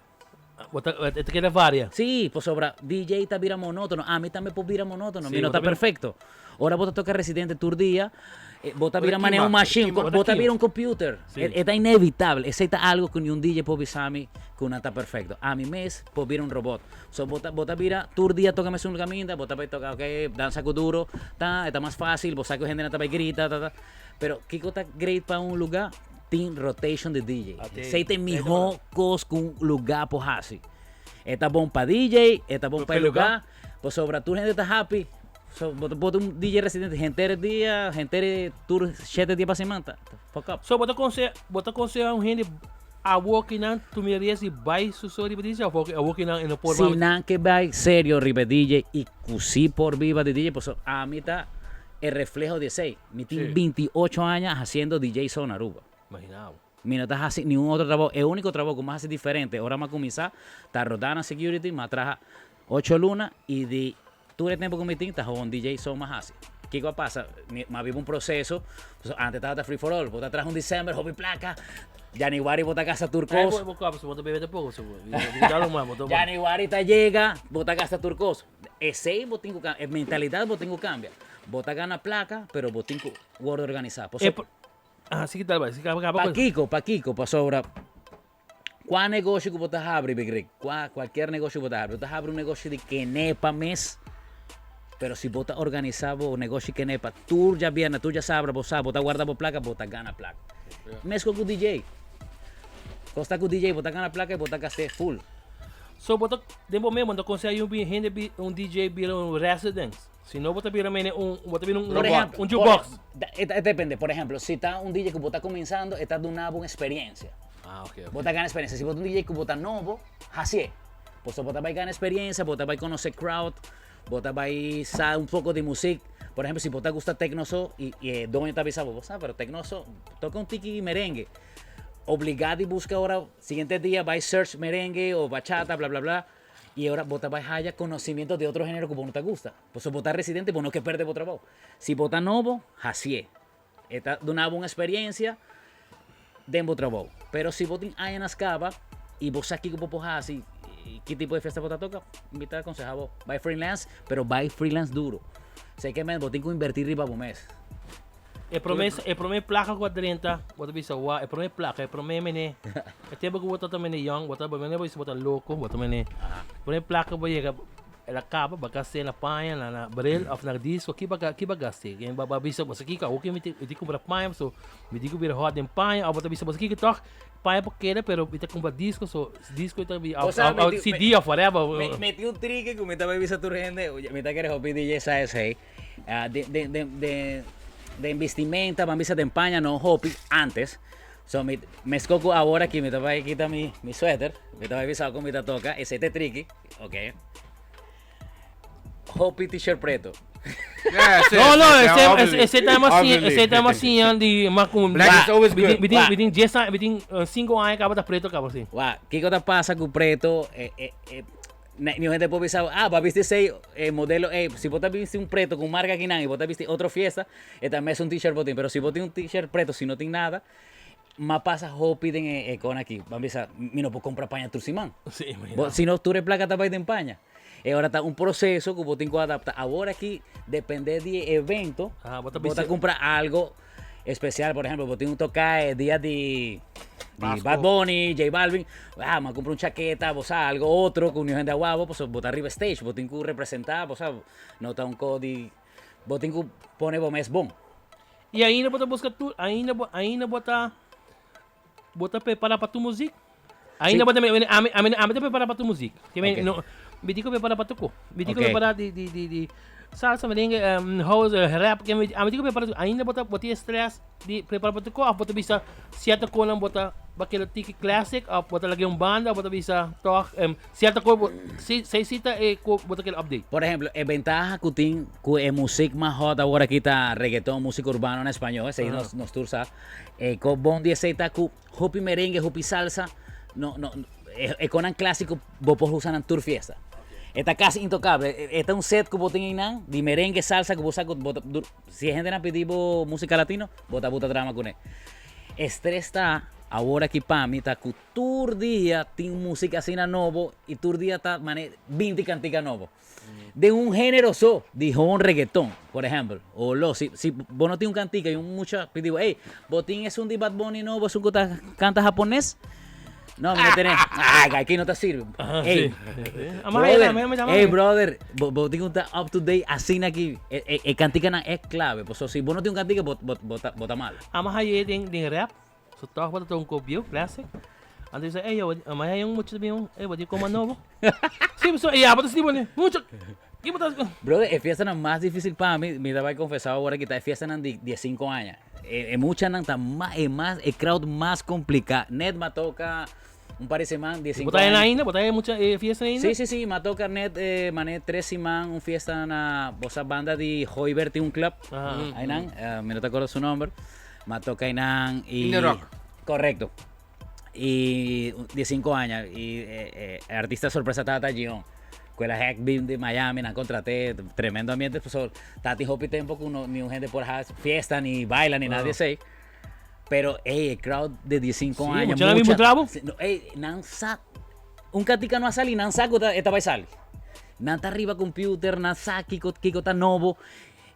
Bo ta, e ta keda varia. Sí, pasobra DJ ta bira monótono. Ami tambe por bira monótono. Sí, Mi no bo ta ta bira- perfecto. Ora bo ta toca Residente tur dia, eh, bo ta Bo ta bira manera kima, un machine, kima. bo ta bira un computer. Sí. E, e ta inevitable. Esei ta algo cu niun DJ por bisa mi cu nan ta perfecto. Ami mes por bira un robot. So bo ta, bo ta bira tur dia toca mesun caminda, bo ta bay toca, ok, danza cu duro, ta, e ta mas facil, bo sa cu hendenan ta bay grita, ta, ta. Pero kico ta great pa un lugar? Tin rotation di DJ. Esei ta e mihó kos ku un lugá por hasi. E ta bon pa DJ, e ta bon pa e lugá, pasobra tur hende ta happy. So, bo ta pone un DJ residente henter e dia, henter e tur shete dia pa siman, ta fuck up. So bo ta konseha, bo ta konseha un hende awor ki nan tuma e riesgo di bai su so riba DJ of awor ki nan e no por Si nan ke bai serio riba e DJ i ku si por biba di DJ, pasobra ami ta e refleho di esei. Mi tin 28 aña haciendo DJ so na Aruba. Imagina bo. Mi no ta haci ningun otro trabou. E unico trabou cu mi haci diferente ora mi a cuminsa ta Rodana Security. Mi a traha ocho luna y di tur e tempo cu mi tin ta gewoon DJ so mi a haci. Kico a pasa? Mi a biba un proceso. Pasobra antes tabata free for all. Bo ta traha un december hopi placa. January bo ta gasta tur cos. Bo bo cobra, bo ta bebe tampoco. So, bo ta January ta yega, bo ta gasta tur cos. Esey bo tin cu cambia, e mentalidad bo tin cu cambia. Bo ta gana placa, pero bo tin cu wordo organisa. Paso, E ah, si tal bai, si caba caba cu. Pakico, pakico, pasobra cua negoshi cu bo ta habri, Big Rick? Cua, cualkier negoshi cu bo ta habri. Bo ta habri un negoshi di kenepa mes, pero si bo ta organisa bo negoshi kenepa tur djabièrnè, tur djasabra, bo sa, bo ta warda bo placa, bo ta gana placa. Mesco cu DJ. Cos ta cu DJ, bo ta gana placa y bo ta gast'é full. So bo ta den bo mes bo ta conseha un hende bi un DJ bira un residence. Si no bo ta bira mene un bo ta bira un Por ejemplo, un jukebox. E ta depende. Por ejemplo, si ta un DJ cu bo ta cuminsando e ta duna bo un experiencia. Ah, ok, ok. Bo ta gana experiencia. Si bo ta un DJ cu bo ta nobo, hacié. Pasobra bo ta bay gana experiencia, bo ta bay conoce crowd, bo ta bay sa un poco di music. Por ejemplo, si bo ta gusta techno so y e doño ta bisa bo, bo sa, pero techno so, toca un tiki merengue. Obliga di busca ora Siguiente dia bai search merengue o bachata bla bla bla y ora bo ta bai haya conocimiento di otro genero cu bo no ta gusta. Pasobra bo ta residente bo no ke perde bo trabou. Si bo ta nobo, hacié. E ta duna bo un experiencia den bo trabou. Pero si bo tin añanan caba y bo sa kico bo por haci y ki tipo di fiesta bo ta toca, mi ta aconseha bo bai freelance, pero bai freelance duro. Sey ke men bo tin cu inverti riba bo mes. E prome e prome placa cu a drenta, bo ta bisa wa, e prome placa, e prome mene, e tempo cu bo ta mene young, bo ta mene bo bisa bo ta loco, bo ta mene, prome placa bo yega, el a caba, bo a gast'é na paña, na na bril of na disco, ki bo a ki bo a gast'é? Bo a bisa bo sa kico, awor cu mi tin mi tin cumpra paña pasobra mi tin cu bira hot den paña, of bo ta bisa bo sa kico tog, paña por keda pero mi ta cumpra disco, so disco ta bi Bo sa, of mi tin- CD of whatever. Mi mi tin un tricky cu mi ta bay bisa tur hende, mi ta kere hopi DJ sa esey. Den den den den bistimenta ban bisa den paña no hopi antes so mi meskos ku awor aki mi ta bai kita mi mi sueter mi ta bai bisa ku mi ta toka esei ta e triki ok hopi t-shirt preto. Yeah, sí, No, no, sí, ese, obviously. ese, ese tema sí, Obviously. ese tema sí, di mas con Black is always good. Bitin, Wah. bitin 10 años, bitin 5 años acaba de preto acaba sí. Wah, kiko ta pasa ku preto? Ni gente puede pensar, ah, va viste ese modelo, si vos te viste un preto con marca aquí y vos te viste otra fiesta, también es un t-shirt botín, pero si vos tienes un t-shirt preto, si no tienes nada, más pasa hopi den con aquí. Va a empezar, mi no puedo comprar paña trusimán. Sí, imagina. Vos, si no, tú eres placa te en paña. Ahora está un proceso que vos tienes que adaptar. Ahora aquí, depende de evento, Ajá, vos te vos te viste- compras algo especial. Por ejemplo, vos tienes un tocar el día de Vasco. Bad Bunny, J Balvin. Ah, me compro un chaqueta, vos algo otro con gente a guabo, pues vos arriba stage, vos tienes que representar, vos no está un código, vos tienes que poner vos mes bon. E ainda bota busca tu, ainda ainda bota bota prepara para tu música. Ainda Sí. bota me a mí a mí a mí te prepara para tu música. Que me Ok. no me digo prepara para tu co. Me digo Ok. prepara de salsa, merengue, house, rap, que me a mí digo prepara ainda bota bota estresse de prepara para tu co, bota bisa certa coisa bota aquele tiki classic, bota lá um banda, bota bisa toch, certa coisa, se se cita e bota aquele update. Por ejemplo, en ventaja que tin ku e música más hot ahora aquí está reggaetón, música urbana en español, ese nos tursa. Con bon 16 está ku hopi merengue, hopi salsa, no, no, con un clásico, vos podés usar en tour fiesta. Está casi intocable. Está un set que vos tenés nan, de merengue, salsa, que vos sacas, vos si gente no pedido música latino, vos te drama con él. Estrés está ahora aquí pa mí, está que tur día tiene música así na novo y tur día está mane 20 cantica novo. De un género so, dijo un reggaetón, por ejemplo, o lo, si vos no tienes un cantica y un mucha, digo, hey, botín es un de Bad Bunny novo, es un que canta japonés. No, no tenés. Ah, aquí no te sirve. Ajá, Ey, sí. Sí. Amá, brother, amá, amá, amá. ey, brother, vos tienes que estar up to date así aquí. Cantica na es clave. Pues, si vos no tienes un cantica, vos ta mal. Amá, aí tem rap. So toch wat het ook op jou, classic. En toen zei, hey, joh, maar hij jongen moet je bij hey, wat je komt maar novo. Sí, so, ja, wat is die man? Moet je. ¿Qué botas? Brother, es fiesta más difícil para mí. Me daba confesado ahora que está fiesta de 5 años. Mucha nan tan más, es más, el crowd más complicado. Net me toca un par de semanas, 15 Botar años. ainda, botar aí mucha fiesta ainda. Sí, sí, sí, me toca net, mané 3 semanas, un fiesta en la bosa banda de Joybert un club. Ajá. Ahí nan, me no te acuerdo su nombre. Me toca ahí nan y In the Rock. Correcto. Y 15 años y artista sorpresa Tata Gion. Con la Heck Beam de Miami, la contraté, tremendo ambiente, pues, so, Tati Hopi tempo que uno, ni un gente por fiesta, ni baila, ni nadie se. Pero, ey, el crowd de 15 Sí, años. mucha la mismo mucha- trago. Sí, no, ey, nan sa, un catica no ha salido, nan saco esta va a salir. Nan está arriba computer, nan sa, Kiko, Kiko está novo.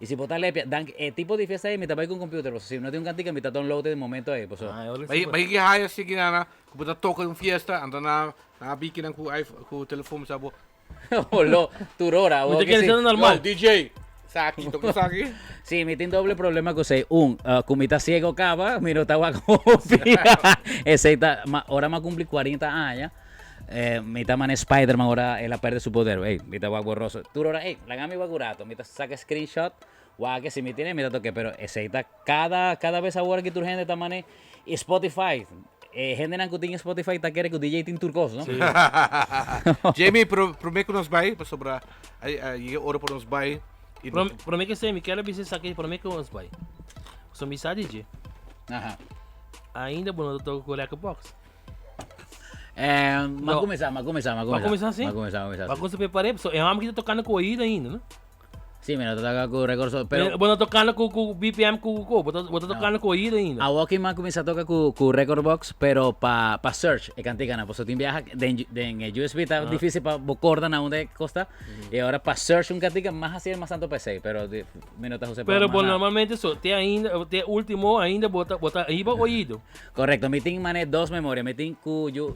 Y si bota lepia, dan, tipo de fiesta ahí, me está con computer, pues, si no tiene un cantica, me está download de momento ahí, pues, so. Ah, olha Mas só. mas que raia assim que na que botar toca em fiesta, anda na bique na com iPhone, com o telefone sabe. Oló, turora, Você vos que quer sí. ser normal. Yo, DJ, saki, toca saki. Sí, me tiene doble problema con ese. Un, con mi está ciego cava, mi no está guaco. Ese está, ma, ahora me cumplí 40 años. Mi está man Spider-Man, ahora él pierde su poder. Ey, mi está guaco borroso. Turora, ey, la gama guagurato. Mi está saca screenshot. Guau, que si me tiene, me está toque. Pero ese está cada vez ahora que tu gente está mané. Y Spotify. Gente en que Spotify está quiere que o DJ tiene turcos, ¿no? Sí. Jamie, pro que nos vai, para sobrar, aí aí ora por nos vai. E Pro mim que sei, me quero ver se aqui, pro mim que nos vai. Só me sabe DJ. Ajá. Ainda bom, eu tô com o Record Box. Mas Não. começar, mas começar, mas Vai começar. começar assim? Vai começar, vai começar. Vai começar a preparar, só é um homem que tá tocando com oído ainda, né? Sí, mira, toca com o recurso, pero Bueno, tocando com o BPM com o bota tocando com oído ainda. a Walking Man comienza a tocar con Record Box, pero pa search, e cantica, pues tú viaja de en el USB está difícil pa corda a donde costa y ahora pa search un cantica más así es más tanto PC, pero de, minutos José Pero más bueno, nada. normalmente eso, te ainda, te último ainda bota aí ba oído. Correcto, mi team mané dos memorias, mi team cu yo,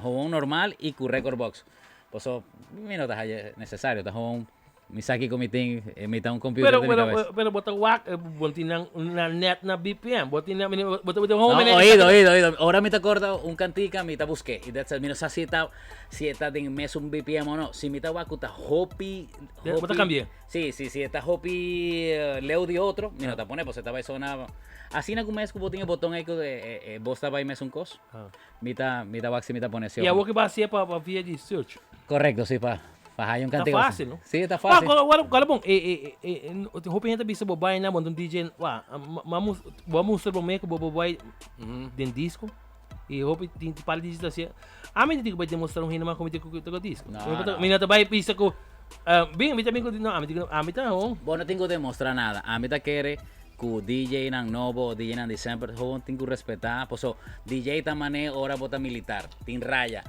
jugón normal y cu Record Box. Pues eso, mi no está necesario, está jugón mi saki con mi team, mi un computer Pero de mi pero cabeza. pero bota whack, bota na net na BPM, bota na bota bota No, home oído, oído, oído. Ahora me te acuerdo un cantica, me te busqué. Y that's it. Mira, o sea, si está de mes un BPM o no. Si me te guacuta hopi, De- bota cambié. Sí, sí, sí, está hopi leo de otro. Mira, te pone, pues estaba eso una. Así na comes que tiene botón ahí que vos estaba ahí mes un cos. Ah. Mita, mita waxi, mita pone sí. E a que vai ser para via de search. Correcto, sí, pa. Pa haya un Ta cantica. fácil, no? Sí, ta Wa, fácil. Wa, wa, bon, e, e, e, e, hopi gente bisa bo bai na, bo un DJ, wa, ma, ma, bo mustra bo me ku bo bo bai den disco. E hopi tin par di DJ ta A mi dico bai demostrar un hende mas como ku toca disco. No, Mi no. Mi no ta bai bisa ku, bin, mi ta bin ku, no, ami dico, ami ta hon. Bo no tin ku demostra nada. Ami ta kere ku DJ nan nobo o DJ nan di semper gewoon tin ku respetá. Paso DJ ta mane ora bo ta militar. Tin raya,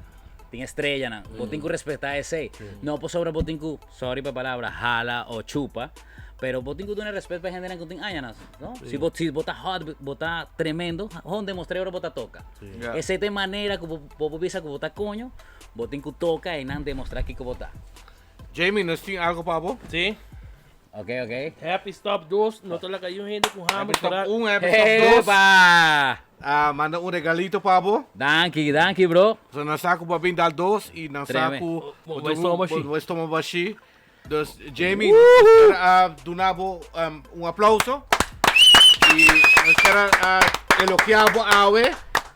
tin estrellanan. Bo tin ku respetá esei. No pasobra bo tin ku, sorry pa e palabra, hala o chupa. Pero bo tin ku duna respet pa e hendenan ku tin añanan, no? Si bo si bo ta hot, bo ta tremendo, gewoon demostr'é ora bo ta toka. Ya. Esei ta e manera ku bo bo por bisa ku bo ta koño, bo tin ku toka i nan demostrá kiko bo ta. Jamie, nos tin algo pa bo? Sí. Ok, ok. Happy Stop 2, no ta laga yun hende ku hamber Happy Stop para. 1, Happy Stop 2. Epa! Ah, manda un regalito pa bo. Danki, danki bro. So nan sa ku bo a bin dal dos i nan sa Treme. ku Bo bo stoma bashi. bo stoma bashi. Dus Jamie, nos kier a duna bo um, un aplauso. I nos kier a elogia bo awe.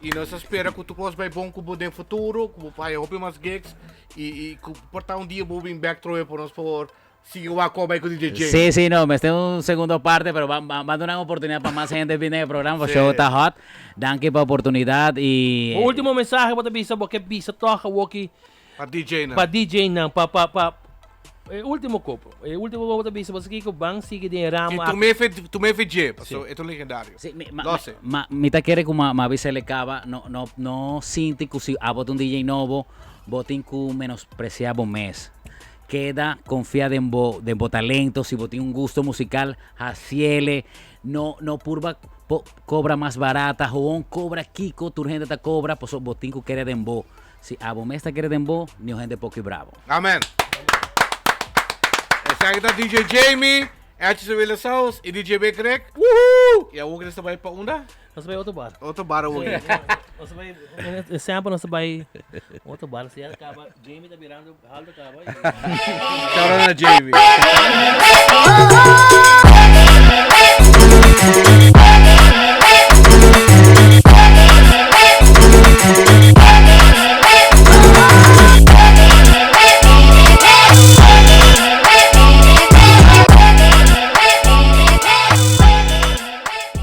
I nos a spera ku tur kos bai bon ku bo den futuro, ku bo por haya hopi mas gigs i i ku por ta un dia bo bin bek trobe pa nos por Sigui wak con bay cu DJ James. Sí, sí, no, mester un segundo parte, pero va, va, va a duna un oportunidad pa mas gente bini e programa, pa Sí. show ta hot. Danki pa oportunidad y... Un último mensahe bo ta bisa, bo ke bisa toch awoki Pa DJ nan. pa DJ nan, pa, pa, pa, e último kopo. E último bo ta bisa, bo sa kiko ban sigui den e Y ramo tu aki. me fe, tu me fe dje, paso e ta un legendario. Sí, mi, ma, Doce. ma, mi ta kere ku ma, ma bisa le caba, no, no, no sinti ku si abo ta un DJ nobo, bo tin ku menosprecia bo mes. Keda confia den bo den bo talento, si bo tin un gusto musical haciele, no no purba po cobra mas barata, howon cobra kico tur hende ta cobra paso bo tin cu kere den bo, si abo mes ta kere den bo niun hende por kibra bo. Amen. Esaki ta DJ Jamie, H. Sevilla Saus y DJ Big Rick. Woohoo! Y awor nos ta bay pa unda? Nos ta bay otro bar. Otro bar awor. Nos ta bay, e sample nos ta bay otro bar. Si el caba, Jamie ta birando, Haldo caba. Shout out na Jamie.